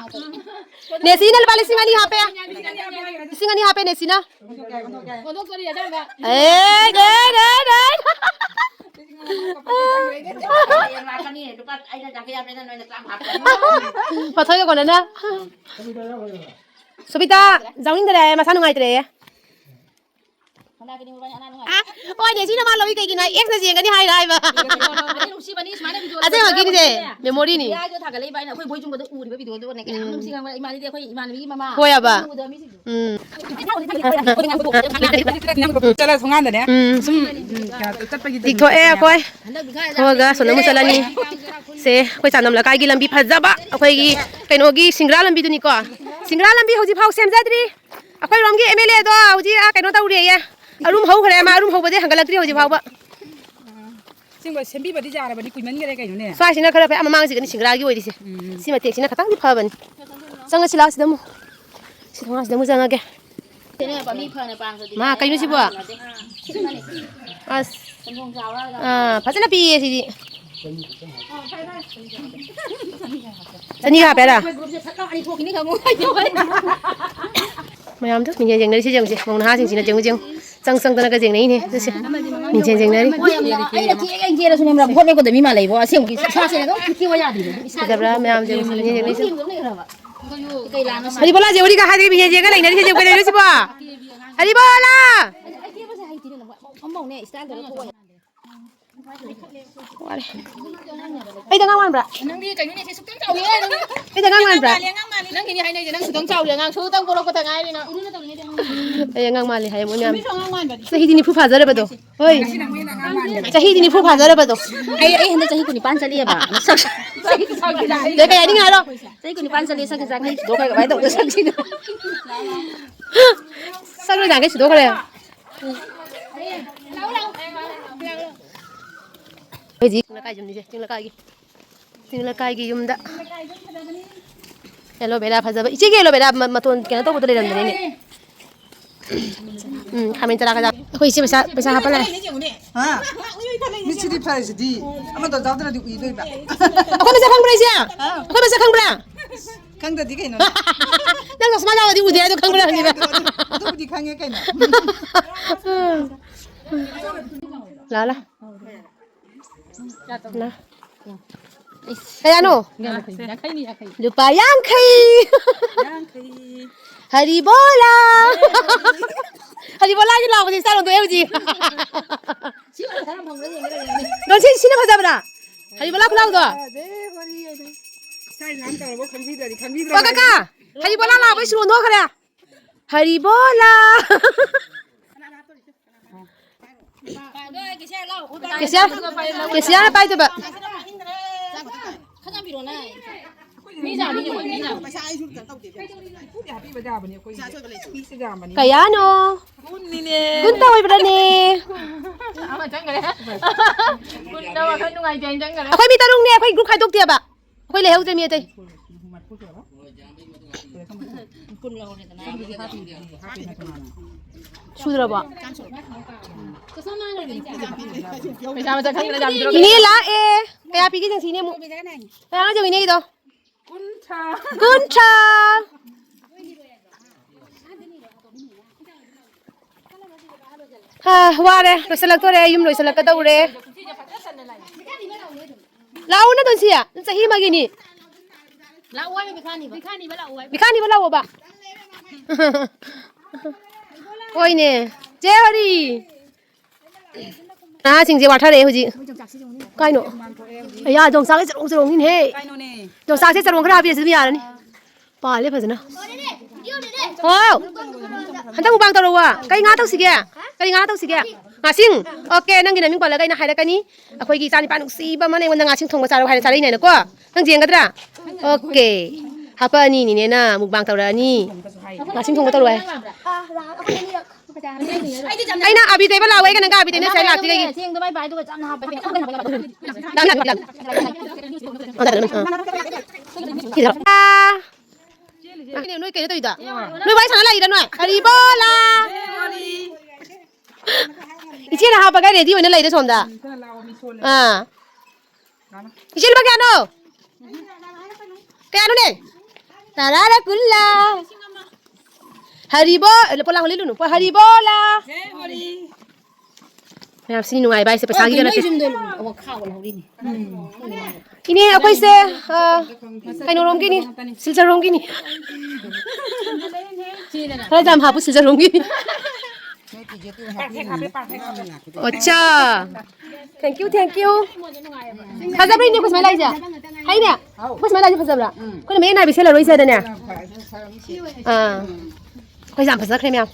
ꯅꯦꯁꯤꯅ ꯂꯨꯄꯥ ꯂꯤꯁꯤꯡ ꯑꯅꯤ ꯍꯥꯞꯄꯦ꯫ ꯂꯤꯁꯤꯡ ꯑꯅꯤ ꯍꯥꯞꯄꯦ ꯅꯦꯁꯤꯅ꯫ ꯑꯦ, ꯑꯦ, ꯑꯦ, ꯑꯦ꯫ ꯍꯌꯦꯡ ꯂꯥꯛꯀꯅꯤ, ꯂꯨꯄꯥ ꯑꯩꯅ ꯌꯥꯡꯈꯩ ꯍꯥꯞꯄꯦꯅ ꯅꯣꯏꯅ ꯆꯥꯝꯃ ꯍꯥꯞꯄꯣ꯫ ꯃꯊꯣꯏꯒ ꯀꯣꯟꯅꯅ꯫ ꯁꯨꯕꯤꯇꯥ, ꯌꯥꯎꯅꯤꯡꯗꯔꯦ, ꯃꯁꯥ ꯅꯨꯡꯉꯥꯏꯇ꯭ꯔꯦꯌꯦ꯫ ꯍꯣꯏꯅꯦ, ꯁꯤꯅ ꯃꯥ ꯂꯧꯏ ꯀꯩꯒꯤꯅꯣ? ꯑꯦꯛꯁꯅ ꯌꯦꯡꯒꯅꯤ ꯍꯥꯏꯔ ꯍꯥꯏꯕ꯫ ꯑꯗꯨ ꯅꯨꯡꯁꯤꯕꯅꯤ, ꯁꯨꯃꯥꯏꯅ ꯚꯤꯗꯤꯑꯣ ꯑꯁꯦꯡꯕꯒꯤꯅꯤꯁꯦ, ꯊꯥꯒꯠꯂꯛꯄꯁꯦ꯫ ꯃꯦꯃꯣꯔꯤꯅꯤ꯫ ꯚꯤꯗꯤꯑꯣꯗꯣ ꯊꯥꯒꯠꯂꯛꯏꯕ ꯑꯩꯅ ꯑꯩꯈꯣꯏ ꯕꯣꯏ ꯆꯨꯝꯕꯗꯣ ꯎꯔꯤꯕ ꯚꯤꯗꯤꯑꯣꯗꯨꯅꯦ ꯀꯌꯥꯝ ꯎꯝ꯫ ꯅꯨꯡꯁꯤ ꯈꯪꯕ꯭ꯔꯥ? ꯏꯃꯥꯟꯅꯕꯤ, ꯑꯩꯈꯣꯏ ꯏꯃꯥꯟꯅꯕꯤꯒꯤ ꯃꯃꯥ꯫ ꯍꯣꯏ ꯍꯥꯏꯕ꯫ ꯎꯕꯗꯣ ꯃꯤꯁꯤꯡꯗꯣ꯫ ꯎꯝ꯫ ꯆꯠꯂ ꯊꯣꯡꯒꯥꯟꯗꯅꯦ꯫ ꯎꯝ꯫ ꯁꯨꯝ, ꯎꯝ, ꯀꯩꯅꯣ ꯆꯠꯄꯒꯤ ꯇꯤꯛꯊꯣꯛꯑꯦ ꯑꯩꯈꯣꯏ꯫ ꯊꯣꯛꯑꯒ ꯁꯣꯝꯗ ꯑꯃꯨꯛ ꯆꯠꯂꯅꯤ꯫ ꯁꯦ, ꯑꯩꯈꯣꯏ ꯆꯥꯟꯗꯝ ꯂꯩꯀꯥꯏꯒꯤ ꯂꯝꯕꯤ ꯐꯖꯕ, ꯑꯩꯈꯣꯏꯒꯤ ꯀꯩꯅꯣꯒꯤ ꯁꯤꯡꯒ꯭ꯔꯥ ꯂꯝꯕꯤꯗꯨꯅꯤꯀꯣ꯫ ꯁꯤꯡꯒ꯭ꯔꯥ ꯂꯝꯕꯤ ꯍꯧꯖꯤꯛ ꯐꯥꯎ ꯁꯦꯝꯖꯗ꯭ꯔꯤ꯫ ꯑꯩꯈꯣꯏꯔꯣꯝꯒꯤ ꯑꯦꯝ ꯑꯦꯜ ꯑꯦꯗꯣ ꯍꯧꯖꯤꯛ, ꯑꯥ, ꯀꯩꯅꯣ ꯇꯧꯔꯤꯌꯦ꯫ ꯑꯔꯨꯝ ꯍꯧꯈ꯭ꯔꯦ, ꯃꯥ ꯑꯔꯨꯝ ꯍꯧꯕꯗꯩ ꯍꯟꯒꯠꯂꯛꯇ꯭ꯔꯤ ꯍꯧꯖꯤꯛ ꯐꯥꯎꯕ꯫ ꯑꯁꯦꯡꯕ ꯁꯦꯝꯕꯤꯕꯗꯤ ꯌꯥꯔꯕꯅꯤ, ꯀꯨꯏꯃꯟꯈꯔꯦ ꯀꯩꯅꯣꯅꯦ꯫ ꯁ꯭ꯋꯥꯏꯁꯤꯅ ꯈꯔ ꯐꯩ, ꯑꯥ ꯃꯃꯥꯡꯁꯤꯒꯅꯤ ꯁꯤꯡꯒ꯭ꯔꯥꯒꯤ ꯑꯣꯏꯔꯤꯁꯦ꯫ ꯎꯝ꯫ ꯁꯤ ꯃꯇꯦꯛꯁꯤꯅ ꯈꯇꯪꯗꯤ ꯐꯕꯅꯤ꯫ ꯆꯪꯉꯁꯤ ꯂꯥꯛꯑꯣ ꯁꯤꯗ ꯑꯃꯨꯛ꯫ ꯁꯤ ꯊꯣꯡꯒꯥꯟꯁꯤꯗ ꯑꯃꯨꯛ ꯆꯪꯉꯒꯦ꯫ ꯁꯤꯅꯦ ꯄꯥꯝꯕꯤ ꯐꯅ ꯄꯥꯟꯕꯗꯤ ꯃꯥ ꯀꯩꯅꯣ ꯁꯤꯕꯣ? ꯁꯤꯃꯅꯤ꯫ ꯑꯁ꯫ ꯁꯦꯟꯗꯣꯡ ꯆꯥꯎꯔꯒ꯫ ꯑꯥ, ꯐꯖꯅ ꯄꯤꯌꯦ ꯁꯤꯗꯤ꯫ ꯆꯅꯤ ꯍꯥꯞꯄꯦꯔꯥ? ꯑꯩꯈꯣꯏ ꯒ꯭ꯔꯨꯞꯁꯦ ꯐꯠ ꯂꯥꯎ ꯑꯅꯤ ꯊꯣꯛꯈꯤꯅꯤ ꯈꯪꯉꯨ꯫ ꯃꯌꯥꯝꯗꯣ ꯃꯤꯡꯖꯦꯜ ꯌꯦꯡꯅꯔꯤꯁꯤ ꯌꯦꯡꯉꯨꯁꯦ, ꯃꯧ ꯅꯍꯥꯁꯤꯡꯁꯤꯅ ꯌꯦꯡꯉꯨ, ꯌꯦꯡꯉꯨ꯫ ꯆꯪ ꯆꯪꯗꯅꯒ ꯌꯦꯡꯅꯩꯅꯦ꯫ ꯁꯦ, ꯁꯦ꯫ ꯃꯤꯡꯁꯦꯟ ꯌꯦꯡꯅꯔꯤ꯫ ꯃꯣꯏ ꯌꯥꯝꯅ ꯑꯩꯅ ꯊꯦꯡꯅ ꯌꯦꯡꯒꯦꯔꯁꯨ ꯅꯦꯝꯕ꯭꯭ꯔꯥ ꯍꯣꯠꯅꯀꯣꯗ ꯃꯤ ꯃꯥꯜꯂꯩꯕꯣ꯫ ꯑꯁꯦꯡꯕꯒꯤ ꯏꯁꯥꯁꯦ ꯑꯗꯨꯝ ꯊꯦꯡꯕ ꯌꯥꯗꯦꯕ꯫ ꯏꯁꯥ ꯐꯖꯕ꯭ꯔꯥ ꯃꯌꯥꯝꯁꯦ? ꯌꯦꯡꯅꯤꯡꯉꯦ꯫ ꯍꯔꯤꯕꯣꯂꯥꯁꯦ ꯋꯥꯔꯤꯒ ꯍꯥꯏꯗ꯭ꯔꯤ, ꯃꯤꯡꯁꯦꯟ ꯌꯦꯡꯉ ꯂꯩꯅꯔꯤꯁꯦ ꯀꯩꯗꯧꯔꯤꯅꯣ ꯁꯤꯕꯣ? ꯍꯔꯤꯕꯣꯂꯥ! ꯑꯩ ꯀꯦꯕꯁꯦ ꯍꯩꯇꯦꯅꯦ꯫ ꯐꯝꯐꯝꯅꯦ ꯏꯁꯇꯥꯏꯜꯗꯒ ꯊꯣꯛꯑꯣ꯫ ꯋꯥꯔꯦ꯫ ꯑꯩꯗ ꯑꯉꯥꯡ ꯃꯥꯟꯕ꯭ꯔꯥ? ꯅꯪꯗꯤ ꯀꯩꯅꯣꯅꯦ, ꯁꯤ ꯁꯨꯛꯇꯪ ꯆꯥꯎꯗꯦ ꯍꯥꯏꯔꯒ꯫ ꯑꯩꯗ ꯑꯉꯥꯡ ꯃꯥꯟꯕ꯭ꯔꯥ? ꯃꯥꯜꯂꯦ, ꯑꯉꯥꯡ ꯃꯥꯜꯂꯦ꯫ ꯅꯪꯒꯤꯅꯦ ꯍꯥꯏꯅꯩꯁꯦ, ꯅꯪ ꯁꯨꯛꯇꯪ ꯆꯥꯎꯗꯦ, ꯑꯉꯥꯡ ꯁꯨꯛꯇꯪ ꯄꯣꯔꯛꯄꯗ ꯉꯥꯏꯔꯤ ꯅꯪ꯫ ꯑꯩ ꯑꯉꯥꯡ ꯃꯥꯜꯂꯦ ꯍꯥꯏꯌꯦ ꯃꯣꯏ ꯃꯌꯥꯝ꯫ ꯃꯤꯁꯨ ꯑꯉꯥꯡ ꯃꯥꯟꯕꯅꯤ꯫ ꯆꯍꯤꯗꯤ ꯅꯤꯐꯨ ꯐꯥꯖꯔꯕꯗꯣ꯫ ꯍꯣꯏ꯫ ꯆꯍꯤꯗꯤ ꯅꯤꯐꯨ ꯐꯥꯖꯔꯕꯗꯣ꯫ ꯑꯩ, ꯑꯩ ꯍꯟꯗꯛ ꯆꯍꯤ ꯀꯨꯟꯅꯤꯄꯥꯟ ꯆꯠꯂꯤꯑꯕ꯫ ꯁꯛ-, ꯁꯛ-, ꯁꯛ-, ꯀꯩ ꯍꯥꯏꯅꯤꯡꯉꯤꯅꯣ ꯍꯥꯏꯔꯣ꯫ ꯆꯍꯤ ꯀꯨꯟꯅꯤꯄꯥꯟ ꯆꯠꯂꯤ, ꯁꯛꯁꯦ ꯆꯥꯛꯈꯩ ꯁꯤꯗꯣꯛꯈ꯭ꯔꯦ, ꯀꯃꯥꯏꯅ ꯇꯧꯕꯅꯣ ꯁꯛꯁꯤꯅ? ꯁꯛ ꯂꯣꯏ ꯅꯍꯥꯟꯈꯩ ꯁꯤꯗꯣꯛꯈ꯭ꯔꯦ꯫ ꯑꯩꯈꯣꯏ ꯍꯧꯖꯤꯛ ꯆꯤꯡ ꯂꯩꯀꯥꯏ ꯌꯨꯝꯅꯤꯁꯦ, ꯆꯤꯡ ꯂꯩꯀꯥꯏꯒꯤ꯫ ꯆꯤꯡ ꯂꯩꯀꯥꯏꯒꯤ ꯌꯨꯝꯗ ꯑꯦꯂꯣꯕꯦꯔꯥ ꯐꯖꯕ꯫ ꯏꯆꯦꯒꯤ ꯑꯦꯂꯣꯕꯦꯔꯥ ꯃ-, ꯃꯇꯣꯟ ꯀꯩꯅꯣ ꯇꯧꯕꯗꯣ ꯂꯩꯔꯝꯕꯅꯤꯅꯦ꯫ ꯎꯝ, ꯈꯥꯃꯦꯟ ꯆꯔꯥ ꯈꯔ꯫ ꯑꯩꯈꯣꯏ ꯏꯆꯦ ꯄꯩꯁꯥ, ꯄꯩꯁꯥ ꯍꯥꯞꯄ ꯂꯥꯛꯑꯦ꯫ ꯍꯥ? ꯃꯤꯠꯁꯤꯗꯤ ꯐꯔꯤꯁꯤꯗꯤ ꯑꯃꯗꯣ ꯌꯥꯎꯗ꯭ꯔꯗꯤ ꯎꯏꯗꯣꯏꯕ꯫ ꯑꯩꯈꯣꯏ ꯃꯁꯛ ꯈꯪꯕ꯭ꯔꯥ ꯏꯆꯦ? ꯍꯥ? ꯑꯩꯈꯣꯏ ꯃꯁꯛ ꯈꯪꯕ꯭ꯔꯥ? ꯈꯪꯗ꯭ꯔꯗꯤ ꯀꯩꯅꯣ? ꯅꯪ ꯆꯁꯃꯥ ꯂꯥꯎꯔꯗꯤ ꯎꯗꯦ ꯍꯥꯏꯗꯣ ꯈꯪꯕ꯭ꯔꯥ ꯍꯪꯉꯤꯕ? ꯑꯗꯨ-, ꯑꯗꯨꯕꯨꯗꯤ ꯈꯪꯉꯦ ꯀꯩꯅꯣ꯫ ꯂꯥ, ꯂꯥ꯫ ꯂꯥ꯫ ꯀꯌꯥꯅꯣ? ꯌꯥꯡꯈꯩꯅꯤ, ꯌꯥꯡꯈꯩ꯫ ꯂꯨꯄꯥ ꯌꯥꯡꯈꯩ꯫ ꯌꯥꯡꯈꯩ꯫ ꯍꯔꯤꯕꯣꯂꯥ꯫ ꯍꯔꯤꯕꯣꯂꯥꯒꯤ ꯂꯥꯎꯕꯁꯦ ꯏꯁꯇꯥꯏꯜ ꯑꯣꯟꯊꯣꯛꯑꯦ ꯍꯧꯖꯤꯛ꯫ ꯁꯤ ꯐꯖꯕ꯭ꯔꯥ? ꯅꯪ ꯁꯤ, ꯁꯤꯅ ꯐꯖꯕ꯭ꯔꯥ? ꯍꯔꯤꯕꯣꯂꯥ ꯈꯨꯂꯥꯎꯗꯣ꯫ ꯏꯁꯇꯥꯏꯜ ꯌꯥꯝ ꯇꯧꯔꯕ ꯈꯪꯕꯤꯗ꯭ꯔꯗꯤ, ꯈꯪꯕꯤꯗ꯭ꯔꯕ ꯑꯣ ꯀꯀꯥ, ꯍꯔꯤꯕꯣꯂꯥ ꯂꯥꯎꯕꯩ ꯁꯨꯔ ꯑꯣꯟꯊꯣꯛꯈ꯭ꯔꯦ꯫ ꯍꯔꯤꯕꯣꯂꯥ꯫ ꯀꯦꯁꯤꯌꯥꯔ, ꯀꯦꯁꯤꯌꯥꯔ ꯄꯥꯏꯗꯕ꯫ ꯀꯌꯥꯅꯣ? ꯀꯨꯟꯇ ꯑꯣꯏꯕ꯭ꯔꯅꯦ? ꯑꯩꯈꯣꯏ ꯃꯤ ꯇꯔꯨꯛꯅꯦ, ꯑꯩꯈꯣꯏ ꯒ꯭ꯔꯨꯞ ꯈꯥꯏꯗꯣꯛꯇꯦꯕ꯫ ꯑꯩꯈꯣꯏ ꯂꯩꯍꯧꯗ꯭ꯔꯦ ꯃꯤ ꯑꯇꯩ꯫ ꯁꯨꯗ꯭ꯔꯕꯣ? ꯄꯩꯁꯥ ꯃꯁꯛ ꯈꯪꯗ꯭ꯔꯦ, ꯌꯥꯝ ꯄꯤꯔꯛꯑꯣ꯫ ꯏꯅꯦ ꯂꯥꯛꯑꯦ꯫ ꯀꯌꯥ ꯄꯤꯒꯦ ꯌꯦꯡꯁꯤ ꯏꯅꯦ ꯑꯃꯨꯛ꯫ ꯀꯌꯥꯅꯣ ꯌꯦꯡꯉꯨ ꯏꯅꯦꯒꯤꯗꯣ? ꯀꯨꯟꯊ꯭ꯔꯥ꯫ ꯀꯨꯟꯊ꯭ꯔꯥ꯫ ꯍꯥ, ꯋꯥꯔꯦ, ꯂꯣꯏꯁꯤꯜꯂꯛꯇꯣꯔꯦ, ꯌꯨꯝ ꯂꯣꯏꯁꯤꯜꯂꯛꯀꯗꯧꯔꯦ꯫ ꯂꯥꯛꯎ ꯅ ꯗꯣꯟꯁꯤꯌꯥ, ꯅꯪ ꯆꯍꯤ ꯑꯃꯒꯤꯅꯤ꯫ ꯂꯥꯛꯑꯣ ꯍꯥꯏꯕ ꯕꯤꯈꯥꯅꯤꯕ꯫ ꯕꯤꯈꯥꯅꯤꯕ ꯂꯥꯛꯑꯣ ꯍꯥꯏꯕ꯫ ꯕꯤꯈꯥꯅꯤꯕ ꯂꯥꯛꯑꯣꯕ꯫ ꯍꯣꯏꯅꯦ꯫ ꯆꯦ ꯍꯔꯤ꯫ ꯅꯍꯥꯁꯤꯡꯁꯦ ꯋꯥꯊꯔꯛꯑꯦ ꯍꯧꯖꯤꯛ꯫ ꯀꯥꯏꯅꯣ? ꯑꯌꯥ, ꯌꯣꯡꯆꯥꯛꯁꯦ ꯆꯔꯣꯡ ꯆꯔꯣꯡꯅꯤꯅꯦꯍꯦ꯫ ꯀꯥꯏꯅꯣꯅꯦ? ꯌꯣꯡꯆꯥꯛꯁꯦ ꯆꯔꯣꯡ ꯈꯔ ꯍꯥꯞꯄꯤꯔꯁꯤ ꯑꯗꯨꯝ ꯌꯥꯔꯅꯤ꯫ ꯄꯥꯜꯂꯦ ꯐꯖꯅ꯫ ꯍꯥꯎ! ꯍꯟꯗꯛ ꯃꯨꯛꯕꯥꯡ ꯇꯧꯔꯛꯎ꯫ ꯀꯩ ꯉꯥ ꯇꯧꯁꯤꯒꯦ? ꯀꯔꯤ ꯉꯥ ꯇꯧꯁꯤꯒꯦ? ꯉꯥꯁꯤꯡ? ꯑꯣꯀꯦ, ꯅꯪꯒꯤ ꯅꯃꯤꯡ ꯄꯜꯂꯒ ꯑꯩꯅ ꯍꯥꯏꯔꯛꯀꯅꯤ꯫ ꯑꯩꯈꯣꯏꯒꯤ ꯏꯆꯥ ꯅꯤꯄꯥ ꯅꯨꯡꯁꯤꯕ ꯑꯃꯅ ꯑꯩꯉꯣꯟꯗ ꯉꯥꯁꯤꯡ ꯊꯣꯡꯕ ꯆꯥꯔꯣ ꯍꯥꯏꯅ ꯆꯥꯔꯛꯏꯅꯦꯅꯀꯣ꯫ ꯅꯪ ꯌꯦꯡꯒꯗ꯭ꯔꯥ? ꯑꯣꯀꯦ꯫ ꯍꯥꯄꯛꯑꯅꯤ ꯅꯤꯅꯦꯅ ꯃꯨꯛꯕꯥꯡ ꯇꯧꯔꯛꯑꯅꯤ꯫ ꯉꯥꯁꯤꯡ ꯊꯣꯡꯕ ꯇꯧꯔꯛꯑꯣ ꯍꯥꯏ꯫ ꯑꯩꯅ ꯑꯕꯤ ꯇꯩꯕ ꯂꯥꯛꯑꯣ, ꯑꯩꯒ ꯅꯪꯒ ꯑꯕꯤ ꯇꯩꯅ ꯁꯥꯏ ꯂꯥꯛꯇ꯭ꯔꯤꯒꯩꯒꯤ꯫ ꯆꯦꯡꯗꯣ ꯃꯥꯏ ꯄꯥꯏꯗꯨꯒ ꯆꯝꯅ ꯍꯥꯞꯄꯗꯤ ꯈꯨꯠꯀ ꯅꯥꯕ꯫ ꯅꯣꯏ ꯀꯩꯅꯣ ꯇꯧꯔꯤꯗꯣ? ꯅꯣꯏ ꯋꯥꯔꯤ ꯁꯥꯟꯅ ꯂꯥꯛꯏꯔ ꯅꯣꯏ? ꯍꯔꯤꯕꯣꯂꯥ! ꯏꯆꯦꯅ ꯍꯥꯞꯄꯒ ꯔꯦꯗꯤ ꯑꯣꯏꯅ ꯂꯩꯔꯦ ꯁꯣꯝꯗ꯫ ꯑꯥ꯫ ꯏꯆꯦ ꯂꯨꯄꯥ ꯀꯌꯥꯅꯣ? ꯀꯌꯥꯅꯣꯅꯦ? ꯇꯔꯥꯔ ꯀꯨꯜꯂ? ꯍꯔꯤꯕꯣ-, ꯂꯨꯄꯥ ꯂꯥꯡ ꯂꯤꯠꯂꯨꯅꯨ꯫ ꯍꯔꯤꯕꯣꯂꯥ! ꯃꯌꯥꯝ ꯁꯤꯅꯤ ꯅꯨꯡꯉꯥꯏꯕ ꯍꯥꯏꯁꯦ, ꯄꯩꯁꯥꯒꯤꯗ ꯅꯠꯇꯦ꯫ ꯏꯅꯦ, ꯑꯩꯈꯣꯏꯁꯦ, ꯑ, ꯀꯩꯅꯣꯔꯣꯝꯒꯤꯅꯤ, ꯁꯤꯜꯆꯔꯔꯣꯝꯒꯤꯅꯤ꯫ ꯈꯔ ꯌꯥꯝ ꯍꯥꯞꯄꯨ, ꯁꯤꯜꯆꯔꯔꯣꯝꯒꯤꯅꯤ꯫ ꯑꯠꯆꯥ꯫ Thank you, thank you. ꯐꯖꯕ꯭ꯔꯥ ꯏꯅꯦ, ꯑꯩꯈꯣꯏ ꯁꯨꯃꯥꯏꯅ ꯂꯥꯛꯏꯁꯦ? ꯍꯩꯅꯦ? ꯑꯩꯈꯣꯏ ꯁꯨꯃꯥꯏꯅ ꯂꯥꯛꯏꯁꯦ ꯐꯖꯕ꯭ꯔꯥ? ꯑꯩꯈꯣꯏꯅ ꯃꯌꯦꯛ ꯅꯥꯏꯕꯤ ꯁꯦꯠꯂꯔꯣꯏꯁꯦ ꯑꯗꯨꯅꯦ꯫ ꯑꯥ꯫ ꯑꯩꯈꯣꯏꯁꯦ ꯌꯥꯝ ꯐꯖꯈ꯭ꯔꯦ ꯃꯌꯥꯝ꯫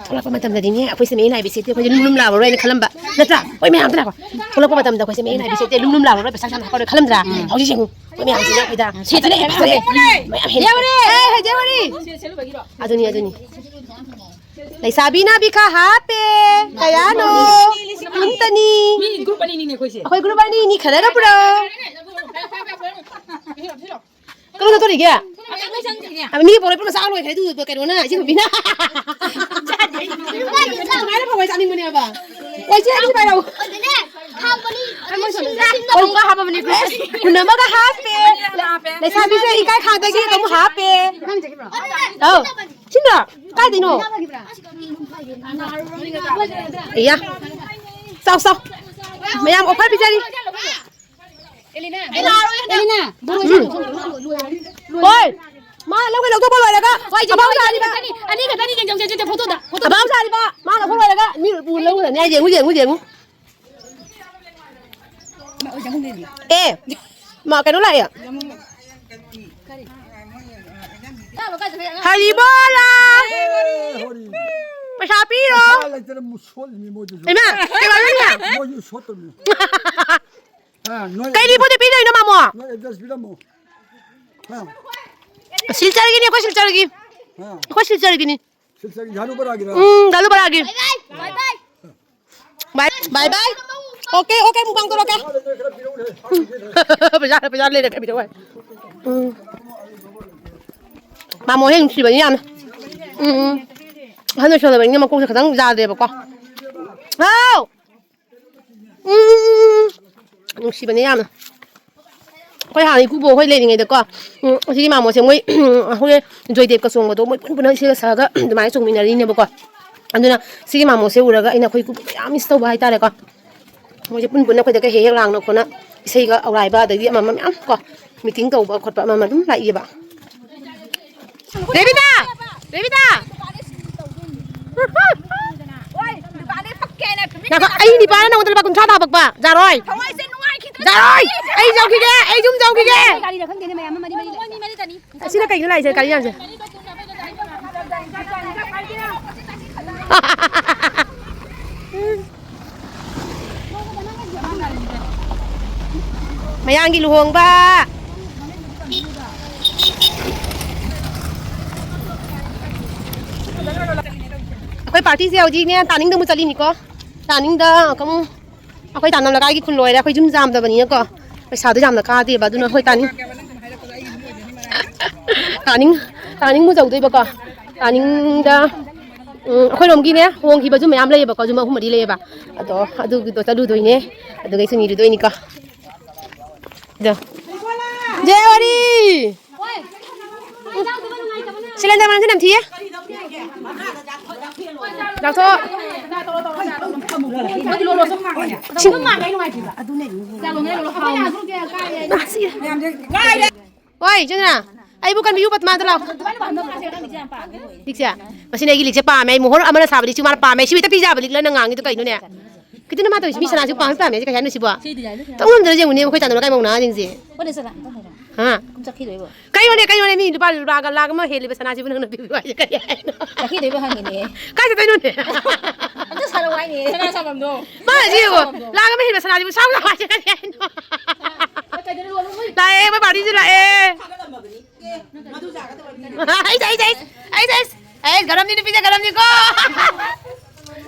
ꯊꯣꯛꯂꯛꯄ ꯃꯇꯝꯗꯗꯤꯅꯦ, ꯑꯩꯈꯣꯏꯁꯦ ꯃꯌꯦꯛ ꯅꯥꯏꯕꯤ ꯁꯦꯠꯇꯦ, ꯑꯩꯈꯣꯏꯁꯦ ꯂꯨꯝ ꯂꯨꯝ ꯂꯥꯎꯔꯔꯣꯏꯅ ꯈꯜꯂꯝꯕ ꯅꯠꯇ꯭ꯔꯥ? ꯍꯣꯏ ꯃꯌꯥꯝ ꯅꯠꯇ꯭ꯔꯥ? ꯊꯣꯛꯂꯛꯄ ꯃꯇꯝꯗ ꯑꯩꯈꯣꯏꯁꯦ ꯃꯌꯦꯛ ꯅꯥꯏꯕꯤ ꯁꯦꯠꯇꯦ, ꯂꯨꯝ ꯂꯨꯝ ꯂꯥꯎꯔꯔꯣꯏ, ꯄꯩꯁꯥ ꯌꯥꯝ ꯍꯥꯞꯄꯔꯣꯏ ꯈꯜꯂꯝꯗ꯭ꯔꯥ? ꯍꯧꯖꯤꯛ ꯌꯦꯡꯉꯨ, ꯑꯩꯈꯣꯏ ꯃꯌꯥꯝꯁꯤꯅ ꯑꯩꯈꯣꯏꯗ ꯁꯦꯠꯇꯅ ꯍꯦꯛ ꯐꯖꯔꯦ꯫ ꯃꯌꯥꯝ ꯍꯦꯜꯂꯦ꯫ ꯑꯦ, ꯍꯦ, ꯖꯦ ꯋꯥꯔꯤ꯫ ꯑꯗꯨꯅꯤ, ꯑꯗꯨꯅꯤ꯫ ꯂꯩꯁꯥꯕꯤꯅ ꯕꯤꯈꯥ ꯍꯥꯞꯄꯦ꯫ ꯀꯌꯥꯅꯣ? ꯀꯨꯟꯇꯅꯤ꯫ ꯃꯤ ꯒ꯭ꯔꯨꯞ ꯑꯅꯤꯅꯤꯅꯦ ꯑꯩꯈꯣꯏꯁꯦ꯫ ꯑꯩꯈꯣꯏ ꯒ꯭ꯔꯨꯞ ꯑꯅꯤꯅꯤ, ꯈꯔꯒ ꯄꯨꯔꯛꯑꯣ꯫ ꯀꯔꯝꯅ ꯇꯧꯔꯤꯒꯦ? ꯑ, ꯃꯤ ꯄꯣꯔꯛꯏ ꯄꯨꯟꯅ ꯆꯥ ꯂꯣꯏꯈ꯭ꯔꯦ, ꯑꯗꯨ ꯀꯩꯅꯣꯅ, ꯏꯆꯦ ꯅꯨꯄꯤꯅ꯫ ꯀꯃꯥꯏꯅ ꯐꯪꯉꯣꯏ ꯆꯥꯅꯤꯡꯕꯅꯦꯕ? ꯑꯣ, ꯏꯆꯦ, ꯑꯗꯨ ꯄꯥꯏꯔꯛꯑꯣ꯫ ꯑꯗꯨꯅꯦ, ꯍꯥꯎꯕꯅꯤ꯫ ꯑꯩ ꯃꯣꯏ ꯁꯣꯝꯗ ꯁꯤꯟꯕ ꯁꯤꯟꯕ ꯀꯧꯕ ꯍꯥꯞꯄꯕꯅꯤ꯫ ꯍꯨꯟ ꯑꯃꯒ ꯍꯥꯞꯄꯦ꯫ ꯂꯩꯁꯥꯕꯤꯁꯦ ꯏꯀꯥꯏ ꯈꯥꯡꯗꯒꯤ ꯑꯃꯨꯛ ꯍꯥꯞꯄꯦ꯫ ꯑꯗꯨꯅꯦ, ꯑꯧ꯫ ꯁꯤꯟꯕ? ꯀꯥꯏꯗꯩꯅꯣ? ꯏꯌꯥ꯫ ꯆꯥꯎ, ꯆꯥꯎ꯫ ꯃꯌꯥꯝ offer ꯄꯤꯖꯔꯤ꯫ ꯑꯦꯂꯤꯅꯥ, ꯑꯦꯂꯤꯅꯥ, ꯕꯣꯔꯣꯏ ꯎꯝ꯫ ꯆꯥꯔꯨꯁꯣ꯫ ꯍꯣꯏ꯫ ꯃꯥ ꯂꯧꯒꯦ ꯂꯧꯊꯣꯛꯄ ꯂꯣꯏꯔꯒ ꯍꯣꯏ, ꯆꯦ, ꯑꯄꯥꯝꯕ ꯍꯣꯏ, ꯁꯥꯔꯤꯕ꯫ ꯑꯅꯤ, ꯑꯅꯤ ꯈꯛꯇꯅꯤ ꯌꯦꯡꯖꯧꯁꯦ, ꯆꯦ, ꯐꯣꯇꯣꯗ, ꯐꯣꯇꯣꯗ꯫ ꯑꯄꯥꯝꯕ ꯁꯥꯔꯤꯕ꯫ ꯃꯥ ꯂꯧꯕ ꯂꯣꯏꯔꯒ ꯃꯤ ꯄꯨ ꯂꯧꯔꯅꯤ ꯍꯥꯏꯁꯦ꯫ ꯌꯦꯡꯉꯨ, ꯌꯦꯡꯉꯨ, ꯌꯦꯡꯉꯨ꯫ ꯑꯦ, ꯃꯥ ꯀꯩꯅꯣ ꯂꯥꯛꯑꯦ꯫ ꯍꯔꯤꯕꯣꯂꯥ! ꯄꯩꯁꯥ ꯄꯤꯔꯣ꯫ ꯄꯩꯁꯥ ꯂꯩꯇꯅ ꯃꯨꯛ ꯁꯣꯠꯂꯤꯃꯤ ꯃꯣꯏꯗꯨꯁꯨ꯫ ꯏꯃꯥ, ꯀꯩꯗꯧꯔꯒꯦ? ꯃꯣꯏꯁꯨ ꯁꯣꯠꯇꯕꯅꯤ꯫ ꯑ, ꯅꯣꯏ ꯀꯩ ꯂꯤꯄꯣꯠꯇꯤ ꯄꯤꯗꯣꯏꯅꯣ, ꯃꯥꯃꯣ? ꯅꯣꯏ address ꯄꯤꯔꯝꯃꯣ꯫ ꯑ꯫ ꯁꯤꯜꯆꯔꯒꯤꯅꯤ, ꯑꯩꯈꯣꯏ ꯁꯤꯜꯆꯔꯒꯤ꯫ ꯑ꯫ ꯑꯩꯈꯣꯏ ꯁꯤꯜꯆꯔꯒꯤꯅꯤ꯫ ꯁꯤꯜꯆꯔꯒꯤ ꯙꯥꯅꯨ ꯕꯔꯥꯒꯤꯔꯣ? ꯎꯝ, ꯙꯥꯅꯨ ꯕꯔꯥꯒꯤ꯫ ꯕꯥꯏ ꯕꯥꯏ꯫ ꯕꯥꯏ, ꯕꯥꯏ ꯕꯥꯏ꯫ ꯑꯣꯀꯦ, ꯑꯣꯀꯦ, ꯃꯨꯛꯕꯥꯡ ꯇꯧꯔꯛꯀꯦ꯫ ꯄꯩꯁꯥ, ꯄꯩꯁꯥ ꯂꯩꯔꯦ, ꯀꯩꯗꯧ ꯍꯥꯏ? ꯎꯝ꯫ ꯃꯥꯃꯣ ꯍꯦꯛ ꯅꯨꯡꯁꯤꯕꯅꯤ ꯌꯥꯝꯅ꯫ ꯎꯝ, ꯎꯝ꯫ ꯑꯍꯟ ꯑꯣꯏꯁꯜꯂꯕꯅꯤꯅ ꯃꯀꯣꯛꯁꯦ ꯈꯤꯇꯪ ꯌꯥꯗ꯭ꯔꯦꯕꯀꯣ꯫ ꯍꯥꯎ! ꯎꯝ, ꯅꯨꯡꯁꯤꯕꯅꯦ ꯌꯥꯝꯅ꯫ ꯑꯩꯈꯣꯏ ꯍꯥꯟꯅ ꯏꯀꯨꯕꯣꯛ ꯍꯣꯏ ꯂꯩꯔꯤꯉꯩꯗꯀꯣ, ꯎꯝ, ꯑꯁꯤꯒꯤ ꯃꯥꯃꯣꯁꯦ ꯃꯣꯏ, ꯑꯩꯈꯣꯏ ꯖꯣꯏꯗꯦꯕꯀ ꯆꯣꯡꯕꯗꯣ ꯃꯣꯏ ꯄꯨꯟ ꯄꯨꯟꯅ ꯏꯁꯩꯒ ꯁꯛꯑꯒ ꯑꯗꯨꯃꯥꯏꯅ ꯆꯣꯡꯃꯤꯟꯅꯔꯤꯅꯦꯕꯀꯣ꯫ ꯑꯗꯨꯅ ꯁꯤꯒꯤ ꯃꯥꯃꯣꯁꯦ ꯎꯔꯒ ꯑꯩꯅ ꯑꯩꯈꯣꯏ ꯏꯀꯨꯕꯣꯛ ꯌꯥꯝ miss ꯇꯧꯕ ꯍꯥꯏꯇꯥꯔꯦꯀꯣ꯫ ꯃꯣꯏꯁꯦ ꯄꯨꯟ ꯄꯨꯟꯅ ꯑꯩꯈꯣꯏꯗꯒ ꯍꯦꯛ ꯍꯦꯛ ꯂꯥꯡꯅ ꯈꯣꯠꯅ ꯏꯁꯩꯒ ꯑꯧꯔꯥꯏꯕ ꯑꯗꯒꯤ ꯑꯃ ꯑꯃ ꯃꯌꯥꯝ ꯀꯣ meeting ꯇꯧꯕ ꯈꯣꯠꯄ ꯑꯃ ꯑꯃ ꯑꯗꯨꯝ ꯂꯥꯛꯏꯌꯦꯕ꯫ ꯔꯦꯕꯤꯀꯥ! ꯔꯦꯕꯤꯀꯥ! ꯉꯥꯏꯈꯣ, ꯑꯩ ꯅꯤꯄꯥꯅ ꯅꯉꯣꯟꯗ ꯂꯨꯄꯥ ꯀꯨꯟꯊ꯭ꯔꯥ ꯊꯥꯕꯛꯄ꯫ ꯌꯥꯔꯣꯏ꯫ ꯊꯋꯥꯏꯁꯦ ꯅꯨꯡꯉꯥꯏꯈꯤꯗ꯭ꯔꯦ꯫ ꯌꯥꯔꯣꯏ꯫ ꯑꯩ ꯌꯧꯈꯤꯒꯦ, ꯑꯩ ꯌꯨꯝ ꯌꯧꯈꯤꯒꯦ꯫ ꯒꯥꯔꯤꯗ ꯈꯪꯗꯦꯅꯦ, ꯃꯌꯥꯝ ꯑꯃ ꯃꯔꯤ ꯃꯔꯤ ꯂꯩ꯫ ꯑꯁꯤꯅ ꯀꯩꯅꯣ ꯂꯥꯛꯏꯁꯦ, ꯒꯥꯔꯤ ꯌꯥꯝꯁꯦ? ꯃꯌꯥꯡꯒꯤ ꯂꯨꯍꯣꯡꯕ꯫ ꯑꯩꯈꯣꯏ party ꯁꯦ ꯍꯧꯖꯤꯛꯅꯦ, ꯇꯥꯅꯤꯡꯗ ꯑꯃꯨꯛ ꯆꯠꯂꯤꯅꯤꯀꯣ꯫ ꯇꯥꯅꯤꯡꯗ ꯑꯃꯨꯛ ꯑꯩꯈꯣꯏ ꯇꯥꯅꯝ ꯂꯩꯀꯥꯏꯒꯤ ꯈꯨꯟ ꯂꯣꯏꯔꯦ꯫ ꯑꯩꯈꯣꯏ ꯌꯨꯝ ꯌꯥꯝꯗꯕꯅꯤꯅꯀꯣ, ꯄꯩꯁꯥꯗꯣ ꯌꯥꯝꯅ ꯀꯥꯗꯦꯕ꯫ ꯑꯗꯨꯅ ꯍꯣꯏ, ꯇꯥꯅꯤꯡ-, ꯇꯥꯅꯤꯡ-, ꯇꯥꯅꯤꯡ ꯃꯨꯖꯧꯗꯣꯏꯕꯀꯣ꯫ ꯇꯥꯅꯤꯡꯗ, ꯎꯝ, ꯑꯩꯈꯣꯏꯔꯣꯝꯒꯤꯅꯦ, ꯍꯣꯡꯈꯤꯕꯁꯨ ꯃꯌꯥꯝ ꯂꯩꯌꯦꯕꯀꯣ, ꯌꯨꯝ ꯑꯍꯨꯝ ꯃꯔꯤ ꯂꯩꯌꯦꯕ꯫ ꯑꯗꯣ ꯑꯗꯨꯒꯤꯗꯣ ꯆꯠꯂꯨꯗꯣꯏꯅꯦ, ꯑꯗꯨꯒ ꯏꯁꯤꯡ ꯏꯔꯨꯗꯣꯏꯅꯤꯀꯣ꯫ ꯑꯗꯣ, ꯖꯦꯋꯥꯔꯤ! ꯁꯤꯂꯟꯗꯔ ꯃꯅꯝꯁꯦ ꯅꯝꯊꯤꯌꯦ꯫ ꯂꯥꯛꯊꯣꯛ꯫ ꯁꯤꯡ-, ꯅꯥꯁꯤ꯫ ꯍꯣꯏ, ꯆꯟꯗ꯭ꯔ, ꯑꯩꯕꯨ ꯀꯟꯕꯤꯌꯨ, ꯄꯗꯃꯥꯗ ꯂꯥꯎ꯫ ꯂꯤꯛꯁꯦ? ꯃꯁꯤꯅ ꯑꯩꯒꯤ ꯂꯤꯛꯁꯦ ꯄꯥꯝꯃꯦ꯫ ꯑꯩ ꯃꯣꯍꯣꯔ ꯑꯃꯅ ꯁꯥꯕ ꯂꯤꯛꯁꯤ ꯃꯥꯅ ꯄꯥꯝꯃꯦ꯫ ꯁꯤꯕꯨ ꯍꯦꯛꯇ ꯄꯤꯖꯕ ꯂꯤꯛꯂ ꯅꯪ ꯉꯥꯡꯉꯤꯗꯣ ꯀꯩꯅꯣꯅꯦ? ꯈꯤꯇꯪ ꯃꯥ ꯇꯧꯔꯤꯁꯤ, ꯃꯤ ꯁꯅꯥꯁꯤꯕꯨ ꯄꯥꯝꯃꯤ ꯄꯥꯝꯃꯦ ꯍꯥꯏꯁꯦ ꯀꯩ ꯍꯥꯏꯅꯣ ꯁꯤꯕꯣ? ꯇꯧ ꯉꯝꯗ꯭ꯔ ꯌꯦꯡꯉꯨꯅꯦ, ꯑꯩꯈꯣꯏ ꯆꯥꯟꯗꯅ ꯀꯥꯏ ꯃꯧ ꯅꯍꯥꯁꯤꯡꯁꯦ꯫ ꯍꯥ? ꯀꯩꯅꯣꯅꯦ, ꯀꯩꯅꯣꯅꯦ, ꯃꯤ ꯂꯨꯄꯥ ꯂꯥꯛ, ꯂꯥꯛ ꯑꯃ ꯍꯦꯜꯂꯤꯕ ꯁꯅꯥꯁꯤꯕꯨ ꯅꯪꯅ ꯄꯤꯕꯤꯌꯨ ꯍꯥꯏꯁꯦ ꯀꯔꯤ ꯍꯥꯏꯅꯣ? ꯆꯠꯈꯤꯗꯣꯏꯕ ꯍꯪꯉꯤꯅꯦ꯫ ꯀꯥꯏ ꯆꯠꯇꯣꯏꯅꯣꯅꯦ? ꯑꯗꯨ ꯁꯥꯔꯛꯑꯣ ꯍꯥꯏꯅꯦ꯫ ꯁꯅꯥ ꯁꯥꯐꯝꯗꯣ꯫ ꯃꯥꯅ ꯁꯤ ꯌꯦꯡꯉꯣ, ꯂꯥꯛ ꯑꯃ ꯍꯦꯟꯕ ꯁꯅꯥꯁꯤꯕꯨ ꯁꯥꯎ ꯂꯥꯛꯑꯣ ꯍꯥꯏꯁꯦ ꯀꯔꯤ ꯍꯥꯏꯅꯣ? ꯂꯥꯛꯑꯦ, ꯑꯩꯈꯣꯏ ꯄꯥꯔꯇꯤꯁꯨ ꯂꯥꯛꯑꯦ꯫ ꯑꯩꯁ, ꯑꯩꯁ, ꯑꯩꯁ, ꯑꯩꯁ, ꯑꯩꯁ, ꯑꯩꯁ, ꯒꯔꯝꯅꯤ ꯅꯨꯄꯤꯁꯦ, ꯒꯔꯝꯅꯤꯀꯣ꯫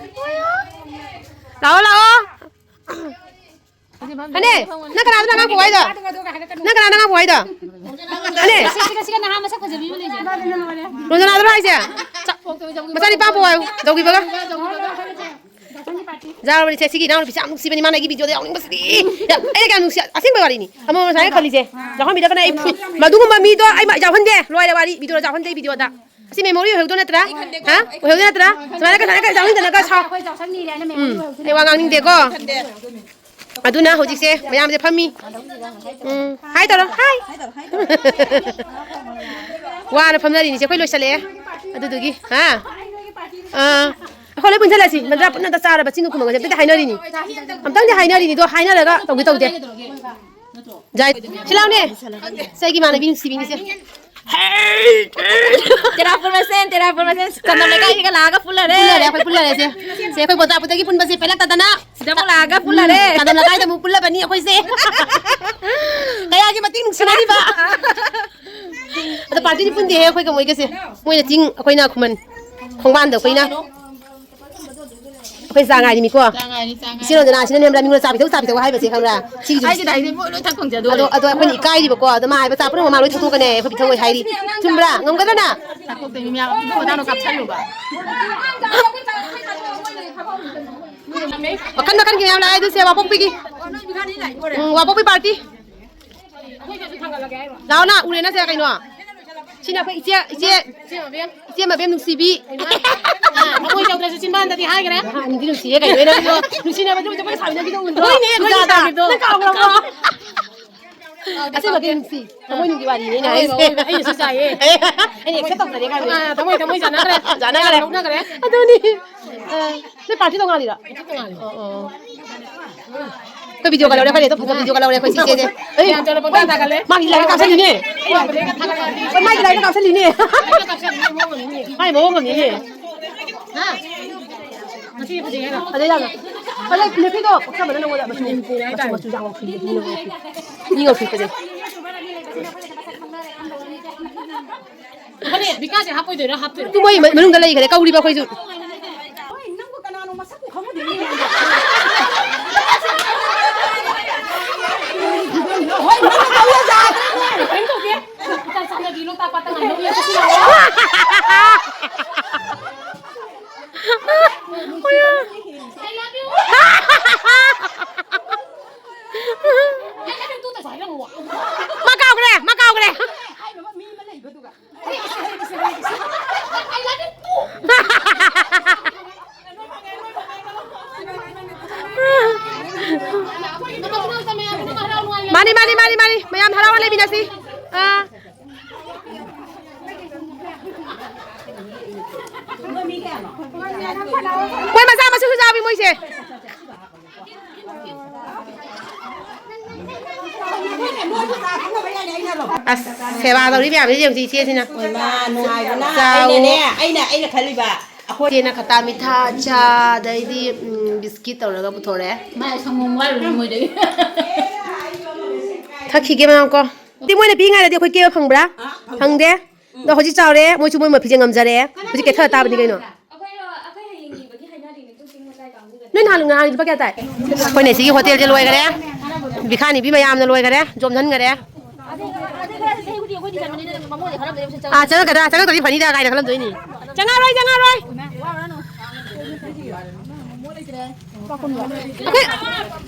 ꯂꯥꯛꯑꯣ, ꯂꯥꯛꯑꯣ꯫ ꯍꯅꯦ, ꯅꯪ ꯀꯅꯥꯗꯅꯣ ꯑꯉꯥꯡ ꯄꯣꯛ ꯍꯥꯏꯗꯣ? ꯅꯪ ꯀꯅꯥꯗ ꯑꯉꯥꯡ ꯄꯣꯛ ꯍꯥꯏꯗꯣ? ꯍꯅꯦ꯫ ꯁꯤꯒ, ꯁꯤꯒ ꯅꯍꯥ ꯃꯁꯛ ꯐꯖꯕꯤ ꯑꯃ ꯂꯩꯁꯦ꯫ ꯔꯣꯖꯅꯥꯗꯨꯔꯣ ꯍꯥꯏꯁꯦ? ꯃꯆꯥꯅꯤꯄꯥ ꯄꯣꯛ ꯍꯥꯏꯌꯨ, ꯇꯧꯈꯤꯕꯒ꯫ ꯌꯥꯎꯔꯕꯅꯤ ꯁꯦ, ꯁꯤꯒꯤ ꯏꯅꯥꯎꯅꯨꯄꯤꯁꯦ ꯌꯥꯝ ꯅꯨꯡꯁꯤꯕꯅꯤ, ꯃꯥꯅ ꯑꯩꯒꯤ ꯚꯤꯗꯤꯑꯣꯗ ꯌꯥꯎꯅꯤꯡꯕꯁꯤꯗꯤ꯫ ꯌꯥꯝ, ꯑꯩꯅ ꯀꯌꯥꯝ ꯅꯨꯡꯁꯤ, ꯑꯁꯦꯡꯕ ꯋꯥꯔꯤꯅꯤ꯫ ꯑꯃ ꯉꯁꯥꯏ ꯈꯜꯂꯤꯁꯦ, ꯌꯥꯎꯍꯟꯕꯤꯔꯛꯀꯅꯣ ꯑꯩ ꯐꯨ-, ꯃꯗꯨꯒꯨꯝꯕ ꯃꯤꯗꯣ ꯑꯩ ꯃ-, ꯌꯥꯎꯍꯟꯗꯦ, ꯂꯣꯏꯔꯦ ꯋꯥꯔꯤ, ꯚꯤꯗꯤꯑꯣꯗ ꯌꯥꯎꯍꯟꯗꯦ, ꯚꯤꯗꯤꯑꯣꯗ꯫ ꯑꯁꯤ ꯃꯦꯃꯣꯔꯤ ꯑꯣꯏꯍꯧꯗꯣ ꯅꯠꯇ꯭ꯔꯥ? ꯍꯥ? ꯑꯣꯏꯍꯧꯗꯣ ꯅꯠꯇ꯭ꯔꯥ? ꯁꯨꯃꯥꯏꯅ ꯀꯩ, ꯁꯨꯃꯥꯏꯅ ꯀꯩ ꯌꯥꯎꯅꯤꯡꯗꯅꯒ ꯁꯥꯎ-, ꯎꯝ, ꯑꯩ ꯋꯥ ꯉꯥꯡꯅꯤꯡꯗꯦꯀꯣ꯫ ꯑꯗꯨꯅ ꯍꯧꯖꯤꯛꯁꯦ ꯃꯌꯥꯝꯁꯦ ꯐꯝꯃꯤ꯫ ꯎꯝ, ꯍꯥꯏ ꯇꯧꯔꯣ, ꯍꯥꯏ꯫ ꯋꯥꯅ ꯐꯝꯅꯔꯤꯅꯤꯁꯦ, ꯑꯩꯈꯣꯏ ꯂꯣꯏꯁꯜꯂꯛꯑꯦ꯫ ꯑꯗꯨꯗꯨꯒꯤ, ꯍꯥ? ꯑꯥ, ꯑꯩꯈꯣꯏ ꯂꯣꯏ ꯄꯨꯟꯁꯜꯂꯁꯤ, ꯃꯟꯗ꯭ꯔꯥ ꯄꯨꯟꯅ ꯑꯝꯇ ꯆꯥꯔꯕ ꯆꯤꯡ ꯈꯨꯃꯟꯒꯁꯦ ꯑꯝꯇꯗꯤ ꯍꯥꯏꯅꯔꯤꯅꯤ꯫ ꯑꯝꯇꯪꯗꯤ ꯍꯥꯏꯅꯔꯤꯅꯤꯗꯣ, ꯍꯥꯏꯅꯔꯒ ꯇꯧꯒꯦ ꯇꯧꯗꯦ꯫ ꯖꯥꯏ-, ꯁꯤ ꯂꯥꯎꯅꯦ꯫ ꯁꯤ ꯑꯩꯒꯤ ꯏꯃꯥꯟꯅꯕꯤ ꯅꯨꯡꯁꯤꯕꯤꯅꯤꯁꯦ꯫ ꯇꯦꯔꯥꯄꯨꯔ ꯃꯁꯦꯟ, ꯇꯦꯔꯥꯄꯨꯔ ꯃꯁꯦꯟ꯫ ꯀꯟꯅ ꯂꯩꯀꯥꯏꯁꯤꯒ ꯂꯥꯛꯑꯒ ꯄꯨꯜꯂꯔꯦ꯫ ꯄꯨꯜꯂꯔꯦ, ꯑꯩꯈꯣꯏ ꯄꯨꯜꯂꯔꯦꯁꯦ꯫ ꯁꯦ, ꯑꯩꯈꯣꯏ ꯕꯣꯇꯥꯄꯨꯔꯗꯒꯤ ꯄꯨꯟꯕꯁꯦ ꯄꯦꯜꯂꯛꯇꯗꯅ꯫ ꯁꯤꯗ ꯑꯃꯨꯛ ꯂꯥꯛꯑꯒ ꯄꯨꯜꯂꯔꯦ꯫ ꯎꯝ, ꯀꯟꯅ ꯂꯩꯀꯥꯏꯗ ꯑꯃꯨꯛ ꯄꯨꯜꯂꯕꯅꯤ ꯑꯩꯈꯣꯏꯁꯦ꯫ ꯀꯌꯥꯒꯤ ꯃꯇꯤꯛ ꯅꯨꯡꯁꯤꯅꯔꯤꯕ꯫ ꯑꯗꯣ ꯄꯥꯔꯇꯤꯗꯤ ꯄꯨꯟꯗꯦꯍꯦ ꯑꯩꯈꯣꯏꯒ ꯃꯣꯏꯒꯁꯦ꯫ ꯃꯣꯏꯅ ꯆꯤꯡ, ꯑꯩꯈꯣꯏꯅ ꯈꯨꯃꯟ꯫ ꯈꯣꯡꯕꯥꯟꯗ ꯑꯩꯈꯣꯏꯅ꯫ ꯑꯩꯈꯣꯏ ꯆꯥ ꯉꯥꯏꯔꯤꯃꯤꯀꯣ꯫ ꯆꯥ ꯉꯥꯏꯔꯤ, ꯆꯥ ꯉꯥꯏꯔꯤ꯫ ꯏꯆꯦ ꯔꯣꯟꯖꯅꯥ ꯑꯁꯤꯅ ꯅꯦꯝꯕ꯭ꯔꯥ ꯃꯤꯉꯣꯟꯗ ꯆꯥ ꯄꯤꯊꯛꯎ, ꯆꯥ ꯄꯤꯊꯛꯎ ꯍꯥꯏꯕꯁꯦ ꯈꯪꯕ꯭ꯔꯥ? ꯁꯤꯒꯤꯁꯨ ꯑꯩꯒꯤꯗꯤ ꯍꯥꯏꯗꯤ ꯃꯣꯏ ꯂꯣꯏ ꯊꯛ ꯐꯪꯖꯗꯣꯔꯦ꯫ ꯑꯗꯣ, ꯑꯗꯣ ꯑꯩꯈꯣꯏꯅ ꯏꯀꯥꯏꯔꯤꯕꯀꯣ꯫ ꯑꯗꯣ ꯃꯥ ꯍꯥꯏꯕ ꯆꯥ ꯄꯨꯝꯅꯃꯛ ꯃꯥ ꯂꯣꯏ ꯊꯛꯇꯣꯛꯀꯅꯤ ꯍꯥꯏ, ꯑꯩꯈꯣꯏ ꯄꯤꯊꯛꯑꯣꯏ ꯍꯥꯏꯔꯤ꯫ ꯆꯨꯝꯕ꯭ꯔꯥ? ꯉꯝꯒꯗ꯭ꯔꯅ? ꯆꯥꯊꯣꯛꯇꯣꯏꯅꯤ ꯃꯌꯥꯝ꯫ ꯑꯗꯨ ꯃꯇꯥꯡꯗꯣ ꯀꯥꯞꯁꯜꯂꯨꯕ꯫ ꯃꯈꯟ ꯃꯈꯟꯒꯤ ꯃꯌꯥꯝ ꯂꯥꯛꯑꯦ ꯑꯗꯨꯁꯦ ꯋꯥꯄꯣꯛꯄꯤꯒꯤ꯫ ꯎꯝ, ꯋꯥꯄꯣꯛꯄꯤ ꯄꯥꯔꯇꯤ꯫ ꯂꯥꯛꯑꯣ ꯅ, ꯎꯔꯦ ꯅꯁꯦ ꯀꯩꯅꯣ? ꯁꯤꯅ ꯑꯩꯈꯣꯏ ꯏꯆꯦ, ꯏꯆꯦ, ꯏꯆꯦ ꯃꯕꯦꯝ꯫ ꯏꯆꯦ ꯃꯕꯦꯝ ꯅꯨꯡꯁꯤꯕꯤ꯫ ꯏꯃꯥ, ꯊꯃꯣꯏ ꯌꯧꯗ꯭ꯔꯁꯨ ꯆꯤꯟꯕꯥꯟꯗꯗꯤ ꯍꯥꯏꯈ꯭ꯔꯦ꯫ ꯑꯥ, ꯅꯨꯡꯗꯤ ꯅꯨꯡꯁꯤꯌꯦ ꯀꯩꯅꯣ, ꯅꯪꯁꯨ ꯅꯨꯡꯁꯤꯅꯕꯗꯨ ꯖꯒꯣꯏ ꯁꯥꯃꯤꯟꯅꯈꯤꯗꯣ ꯎꯗ꯭ꯔꯣ? ꯍꯣꯏꯅꯦ, ꯑꯩꯈꯣꯏ ꯁꯨꯖꯥꯇꯥ꯫ ꯁꯥꯈꯤꯕꯗꯣ꯫ ꯅꯪ ꯀꯥꯎꯈ꯭ꯔꯕꯣ? ꯑꯁꯦꯡꯕꯗꯤ ꯅꯨꯡꯁꯤ꯫ ꯊꯃꯣꯏ ꯅꯨꯡꯒꯤ ꯋꯥꯔꯤꯅꯦ ꯑꯩꯅ ꯍꯣꯏ, ꯍꯥꯏꯁꯦ꯫ ꯍꯣꯏ, ꯑꯩꯅꯁꯨ ꯆꯥꯏꯌꯦ꯫ ꯑꯩꯅ accept ꯇꯧꯖꯔꯦ ꯀꯥꯏꯅ꯫ ꯑꯥ, ꯊꯃꯣꯏ, ꯊꯃꯣꯏ ꯆꯥꯟꯅꯈ꯭ꯔꯦ꯫ ꯆꯥꯟꯅꯈ꯭ꯔꯦ꯫ ꯂꯧꯅꯈ꯭ꯔꯦ꯫ ꯑꯗꯨꯅꯤ꯫ ꯑꯥ, ꯅꯣꯏ party ꯇꯣꯉꯥꯜꯂꯤꯔꯣ? Party ꯇꯣꯉꯥꯜꯂꯤ꯫ ꯑꯣ, ꯑꯣ꯫ ꯑꯩꯈꯣꯏ video ꯀ ꯂꯧꯔꯦ, ꯑꯩꯈꯣꯏ ꯂꯦꯞꯇꯣꯞ ꯐꯖꯕ video ꯀ ꯂꯧꯔꯦ ꯑꯩꯈꯣꯏ ꯁꯤꯆꯦꯁꯦ꯫ ꯑꯩ ꯌꯥꯝ ꯇꯧꯔꯦ, ꯄꯪꯇꯥ ꯇꯥꯒꯠꯂꯦ꯫ ꯃꯥꯒꯤ ꯂꯥꯏꯔꯤꯛ ꯀꯥꯞꯁꯜꯂꯤꯅꯦ꯫ ꯃꯥꯒꯤ ꯂꯥꯏꯔꯤꯛ ꯀꯥꯞꯁꯜꯂꯤꯅꯦ꯫ ꯃꯥꯏ ꯃꯑꯣꯡ ꯑꯃꯅꯤꯅꯦ꯫ ꯍꯥ? ꯉꯁꯤ ꯐꯖꯩ ꯍꯥꯏꯔꯣ? ꯐꯖꯩ ꯌꯥꯝꯅ꯫ ꯐꯖꯩ, ꯅꯨꯄꯤꯗꯣ ꯄꯛꯆꯕꯅ ꯅꯉꯣꯟꯗ ꯃꯆꯨ, ꯃꯆꯨ ꯍꯥꯏꯇꯥꯔꯦ꯫ ꯃꯆꯨ, ꯃꯆꯨ ꯌꯥꯝ ꯉꯧꯊꯣꯛꯏ꯫ ꯃꯤ ꯉꯧꯊꯣꯛꯏ꯫ ꯃꯤ ꯉꯧꯊꯣꯛꯏ ꯐꯖꯩ꯫ ꯐꯅꯦꯛ ꯕꯤꯀꯥꯁꯁꯦ ꯍꯥꯞꯄꯣꯏꯗꯣꯏꯔꯣ, ꯍꯥꯞꯇꯣꯏꯔꯣ? ꯑꯗꯨ ꯃꯣꯏ ꯃꯅꯨꯡꯗ ꯂꯩꯈ꯭ꯔꯦ, ꯀꯧꯔꯤꯕ ꯑꯩꯈꯣꯏꯁꯨ꯫ ꯍꯣꯏ, ꯅꯪꯕꯨ ꯀꯅꯥꯅꯣ ꯃꯁꯛꯄꯨ ꯈꯪꯉꯨꯗꯦꯅꯦ꯫ ꯍꯣꯏ, ꯅꯪꯅ ꯇꯧ ꯌꯥꯗ꯭ꯔꯦꯅꯦ꯫ ꯀꯔꯤꯝ ꯇꯧꯗꯦ꯫ ꯏꯆꯥ ꯆꯥꯟꯅꯕꯤ ꯂꯣꯛꯇꯥꯛ ꯄꯥꯠꯇ ꯉꯥꯏꯍꯧꯔꯤ꯫ ꯑꯩ ꯍꯥꯏꯕ ꯇꯨ ꯇꯧꯁꯦ ꯍꯥꯏꯔꯝꯃꯣ꯫ ꯃꯥ ꯀꯥꯎꯈ꯭ꯔꯦ, ꯃꯥ ꯀꯥꯎꯈ꯭ꯔꯦ꯫ ꯍꯥꯏꯕ ꯃꯤ ꯑꯃ ꯂꯩꯕꯗꯨꯒ꯫ ꯃꯥꯅꯤ, ꯃꯥꯅꯤ, ꯃꯥꯅꯤ, ꯃꯥꯅꯤ, ꯃꯌꯥꯝ ꯍꯔꯥꯎ ꯂꯩꯃꯤꯟꯅꯁꯤ꯫ ꯑꯥ꯫ ꯃꯣꯏ ꯃꯆꯥ ꯃꯁꯨꯁꯨ ꯌꯥꯎꯏ ꯃꯣꯏꯁꯦ꯫ ꯑꯁ, ꯁꯦꯕꯥ ꯇꯧꯔꯤ ꯃꯌꯥꯝꯁꯦ ꯌꯦꯡꯁꯤ ꯏꯆꯦꯁꯤꯅ꯫ ꯍꯣꯏ, ꯃꯥ ꯅꯨꯡꯉꯥꯏꯕꯅ ꯆꯥꯎ꯫ ꯑꯩꯅꯅꯦ, ꯑꯩꯅ, ꯑꯩꯅ ꯈꯜꯂꯤꯕ, ꯑꯩꯈꯣꯏ ꯏꯆꯦꯅ ꯈꯇꯥ ꯃꯤꯊꯥ, ꯆꯥ, ꯑꯗꯩꯗꯤ, ꯎꯝ, ꯕꯤꯁꯀꯤꯠ ꯇꯧꯔꯒ ꯄꯨꯊꯣꯔꯛꯑꯦ꯫ ꯃꯥ ꯁꯪꯒꯣꯝ ꯋꯥꯠꯂꯨꯔꯦ ꯃꯣꯏꯗꯒꯤ꯫ ꯊꯛꯈꯤꯒꯦ ꯃꯌꯥꯝ ꯀꯣ꯫ ꯗꯤ ꯃꯣꯏꯅ ꯄꯤꯉꯥꯏꯗꯗꯤ ꯑꯩꯈꯣꯏ ꯀꯦꯕ ꯐꯪꯕ꯭ꯔꯥ? ꯑ, ꯐꯪꯗꯦ꯫ ꯐꯪꯗꯦ꯫ ꯎꯝ꯫ ꯑꯗꯣ ꯍꯧꯖꯤꯛ ꯆꯥꯎꯔꯦ, ꯃꯣꯏꯁꯨ ꯃꯣꯏ ꯃꯐꯤꯁꯦ ꯉꯝꯖꯔꯦ꯫ ꯍꯧꯖꯤꯛ ꯀꯦꯊꯔ ꯇꯥꯕꯅꯤ ꯀꯩꯅꯣ꯫ ꯑꯩꯈꯣꯏ ꯍꯌꯦꯡ ꯏꯕꯒꯤ ꯍꯥꯏꯅꯔꯤꯅꯦ, ꯆꯤꯡ ꯃꯆꯥ ꯀꯥꯡꯕꯨꯒ꯫ ꯅꯣꯏ ꯅꯍꯥꯟ, ꯅꯍꯥꯟ ꯂꯨꯄꯥ ꯀꯌꯥ ꯇꯥꯏ? ꯑꯩꯈꯣꯏꯅ ꯁꯤꯒꯤ ꯍꯣꯇꯦꯜꯁꯦ ꯂꯣꯏꯈꯔꯦ꯫ ꯕꯤꯈꯥꯅꯤꯕꯤ ꯃꯌꯥꯝꯅ ꯂꯣꯏꯈꯔꯦ, ꯌꯣꯝꯁꯤꯟꯈꯔꯦ꯫ ꯑꯥ, ꯆꯪꯉꯛꯀꯗ꯭ꯔꯥ? ꯆꯪꯉꯛꯇ꯭ꯔꯗꯤ ꯐꯅꯤꯗ ꯀꯥꯏꯅ ꯈꯜꯂꯝꯗꯣꯏꯅꯤ꯫ ꯆꯪꯉꯛꯑꯔꯣꯏ, ꯆꯪꯉꯛꯑꯔꯣꯏ꯫ ꯑꯩꯈꯣꯏ,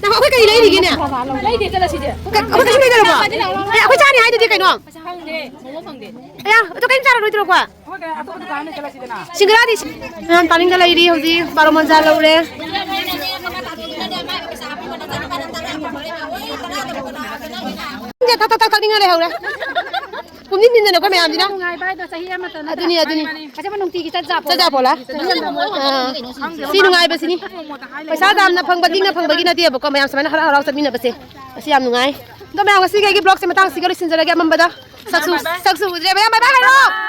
ꯅꯪ, ꯑꯩꯈꯣꯏ ꯀꯔꯤ ꯂꯩꯔꯤꯒꯦꯅꯦ? ꯂꯩꯗꯦ, ꯆꯠꯂꯁꯤꯗꯤ꯫ ꯀ-, ꯑꯩꯈꯣꯏ ꯀꯩꯁꯨ ꯂꯩꯗ꯭ꯔꯕꯣ? ꯑꯦ, ꯑꯩꯈꯣꯏ ꯆꯥꯅꯤ ꯍꯥꯏꯗꯨꯗꯤ ꯀꯩꯅꯣ? ꯐꯪꯗꯦ, ꯃꯣꯃꯣ ꯐꯪꯗꯦ꯫ ꯑꯌꯥ, ꯑꯗꯨ ꯀꯔꯤꯝ ꯆꯥꯔꯔꯣꯏꯗ꯭ꯔꯣꯀꯣ? ꯁꯤꯡꯒꯔꯥꯗꯤ ꯁꯤ-, ꯃꯌꯥꯝ ꯇꯥꯅꯤꯡꯗ ꯂꯩꯔꯤ ꯍꯧꯖꯤꯛ, ꯕꯥꯔꯣ ꯃꯟꯖꯥ ꯂꯧꯔꯦ꯫ ꯊꯛ, ꯊꯛ, ꯊꯛ ꯊꯛꯅꯤꯡꯉ ꯂꯩꯍꯧꯔꯦ꯫ ꯄꯨꯝꯅꯤꯡ ꯅꯤꯡꯗꯅꯀꯣ ꯃꯌꯥꯝꯁꯤꯅ꯫ ꯅꯨꯡꯉꯥꯏꯕ ꯍꯥꯏꯗꯣ ꯆꯍꯤ ꯑꯃꯇ ꯅꯠꯇ꯭ꯔꯥ? ꯑꯗꯨꯅꯤ, ꯑꯗꯨꯅꯤ꯫ ꯃꯥꯅꯤ, ꯃꯥꯅꯤ꯫ ꯑꯁꯦꯡꯕ ꯅꯨꯡꯇꯤꯒꯤ ꯆꯠ ꯆꯥ ꯆꯠ ꯆꯥ ꯄꯣꯂꯥ? ꯄꯣꯂꯥ? ꯑꯥ꯫ ꯁꯤ ꯅꯨꯡꯉꯥꯏꯕꯁꯤꯅꯤ꯫ ꯄꯩꯁꯥ ꯌꯥꯝꯅ ꯐꯪꯕ, ꯇꯤꯡꯅ ꯐꯪꯕꯒꯤ ꯅꯠꯇꯦꯕꯀꯣ, ꯃꯌꯥꯝ ꯁꯨꯃꯥꯏꯅ ꯍꯔꯥꯎ ꯍꯔꯥꯎ ꯆꯠꯃꯤꯟꯅꯕꯁꯦ꯫ ꯑꯁꯤ ꯌꯥꯝ ꯅꯨꯡꯉꯥꯏ꯫ ꯑꯗꯣ ꯃꯌꯥꯝ, ꯉꯁꯤꯒꯤ ꯑꯩꯒꯤ vlogꯁꯦ ꯃꯇꯥꯡ ꯑꯁꯤꯒ ꯂꯣꯏꯁꯤꯟꯖꯔꯒꯦ꯫ ꯑꯃꯝꯕꯗ ꯁꯛꯁꯨ, ꯁꯛꯁꯨ ꯎꯗ꯭ꯔꯦ꯫ ꯃꯌꯥꯝ bye bye ꯍꯥꯏꯔꯣ꯫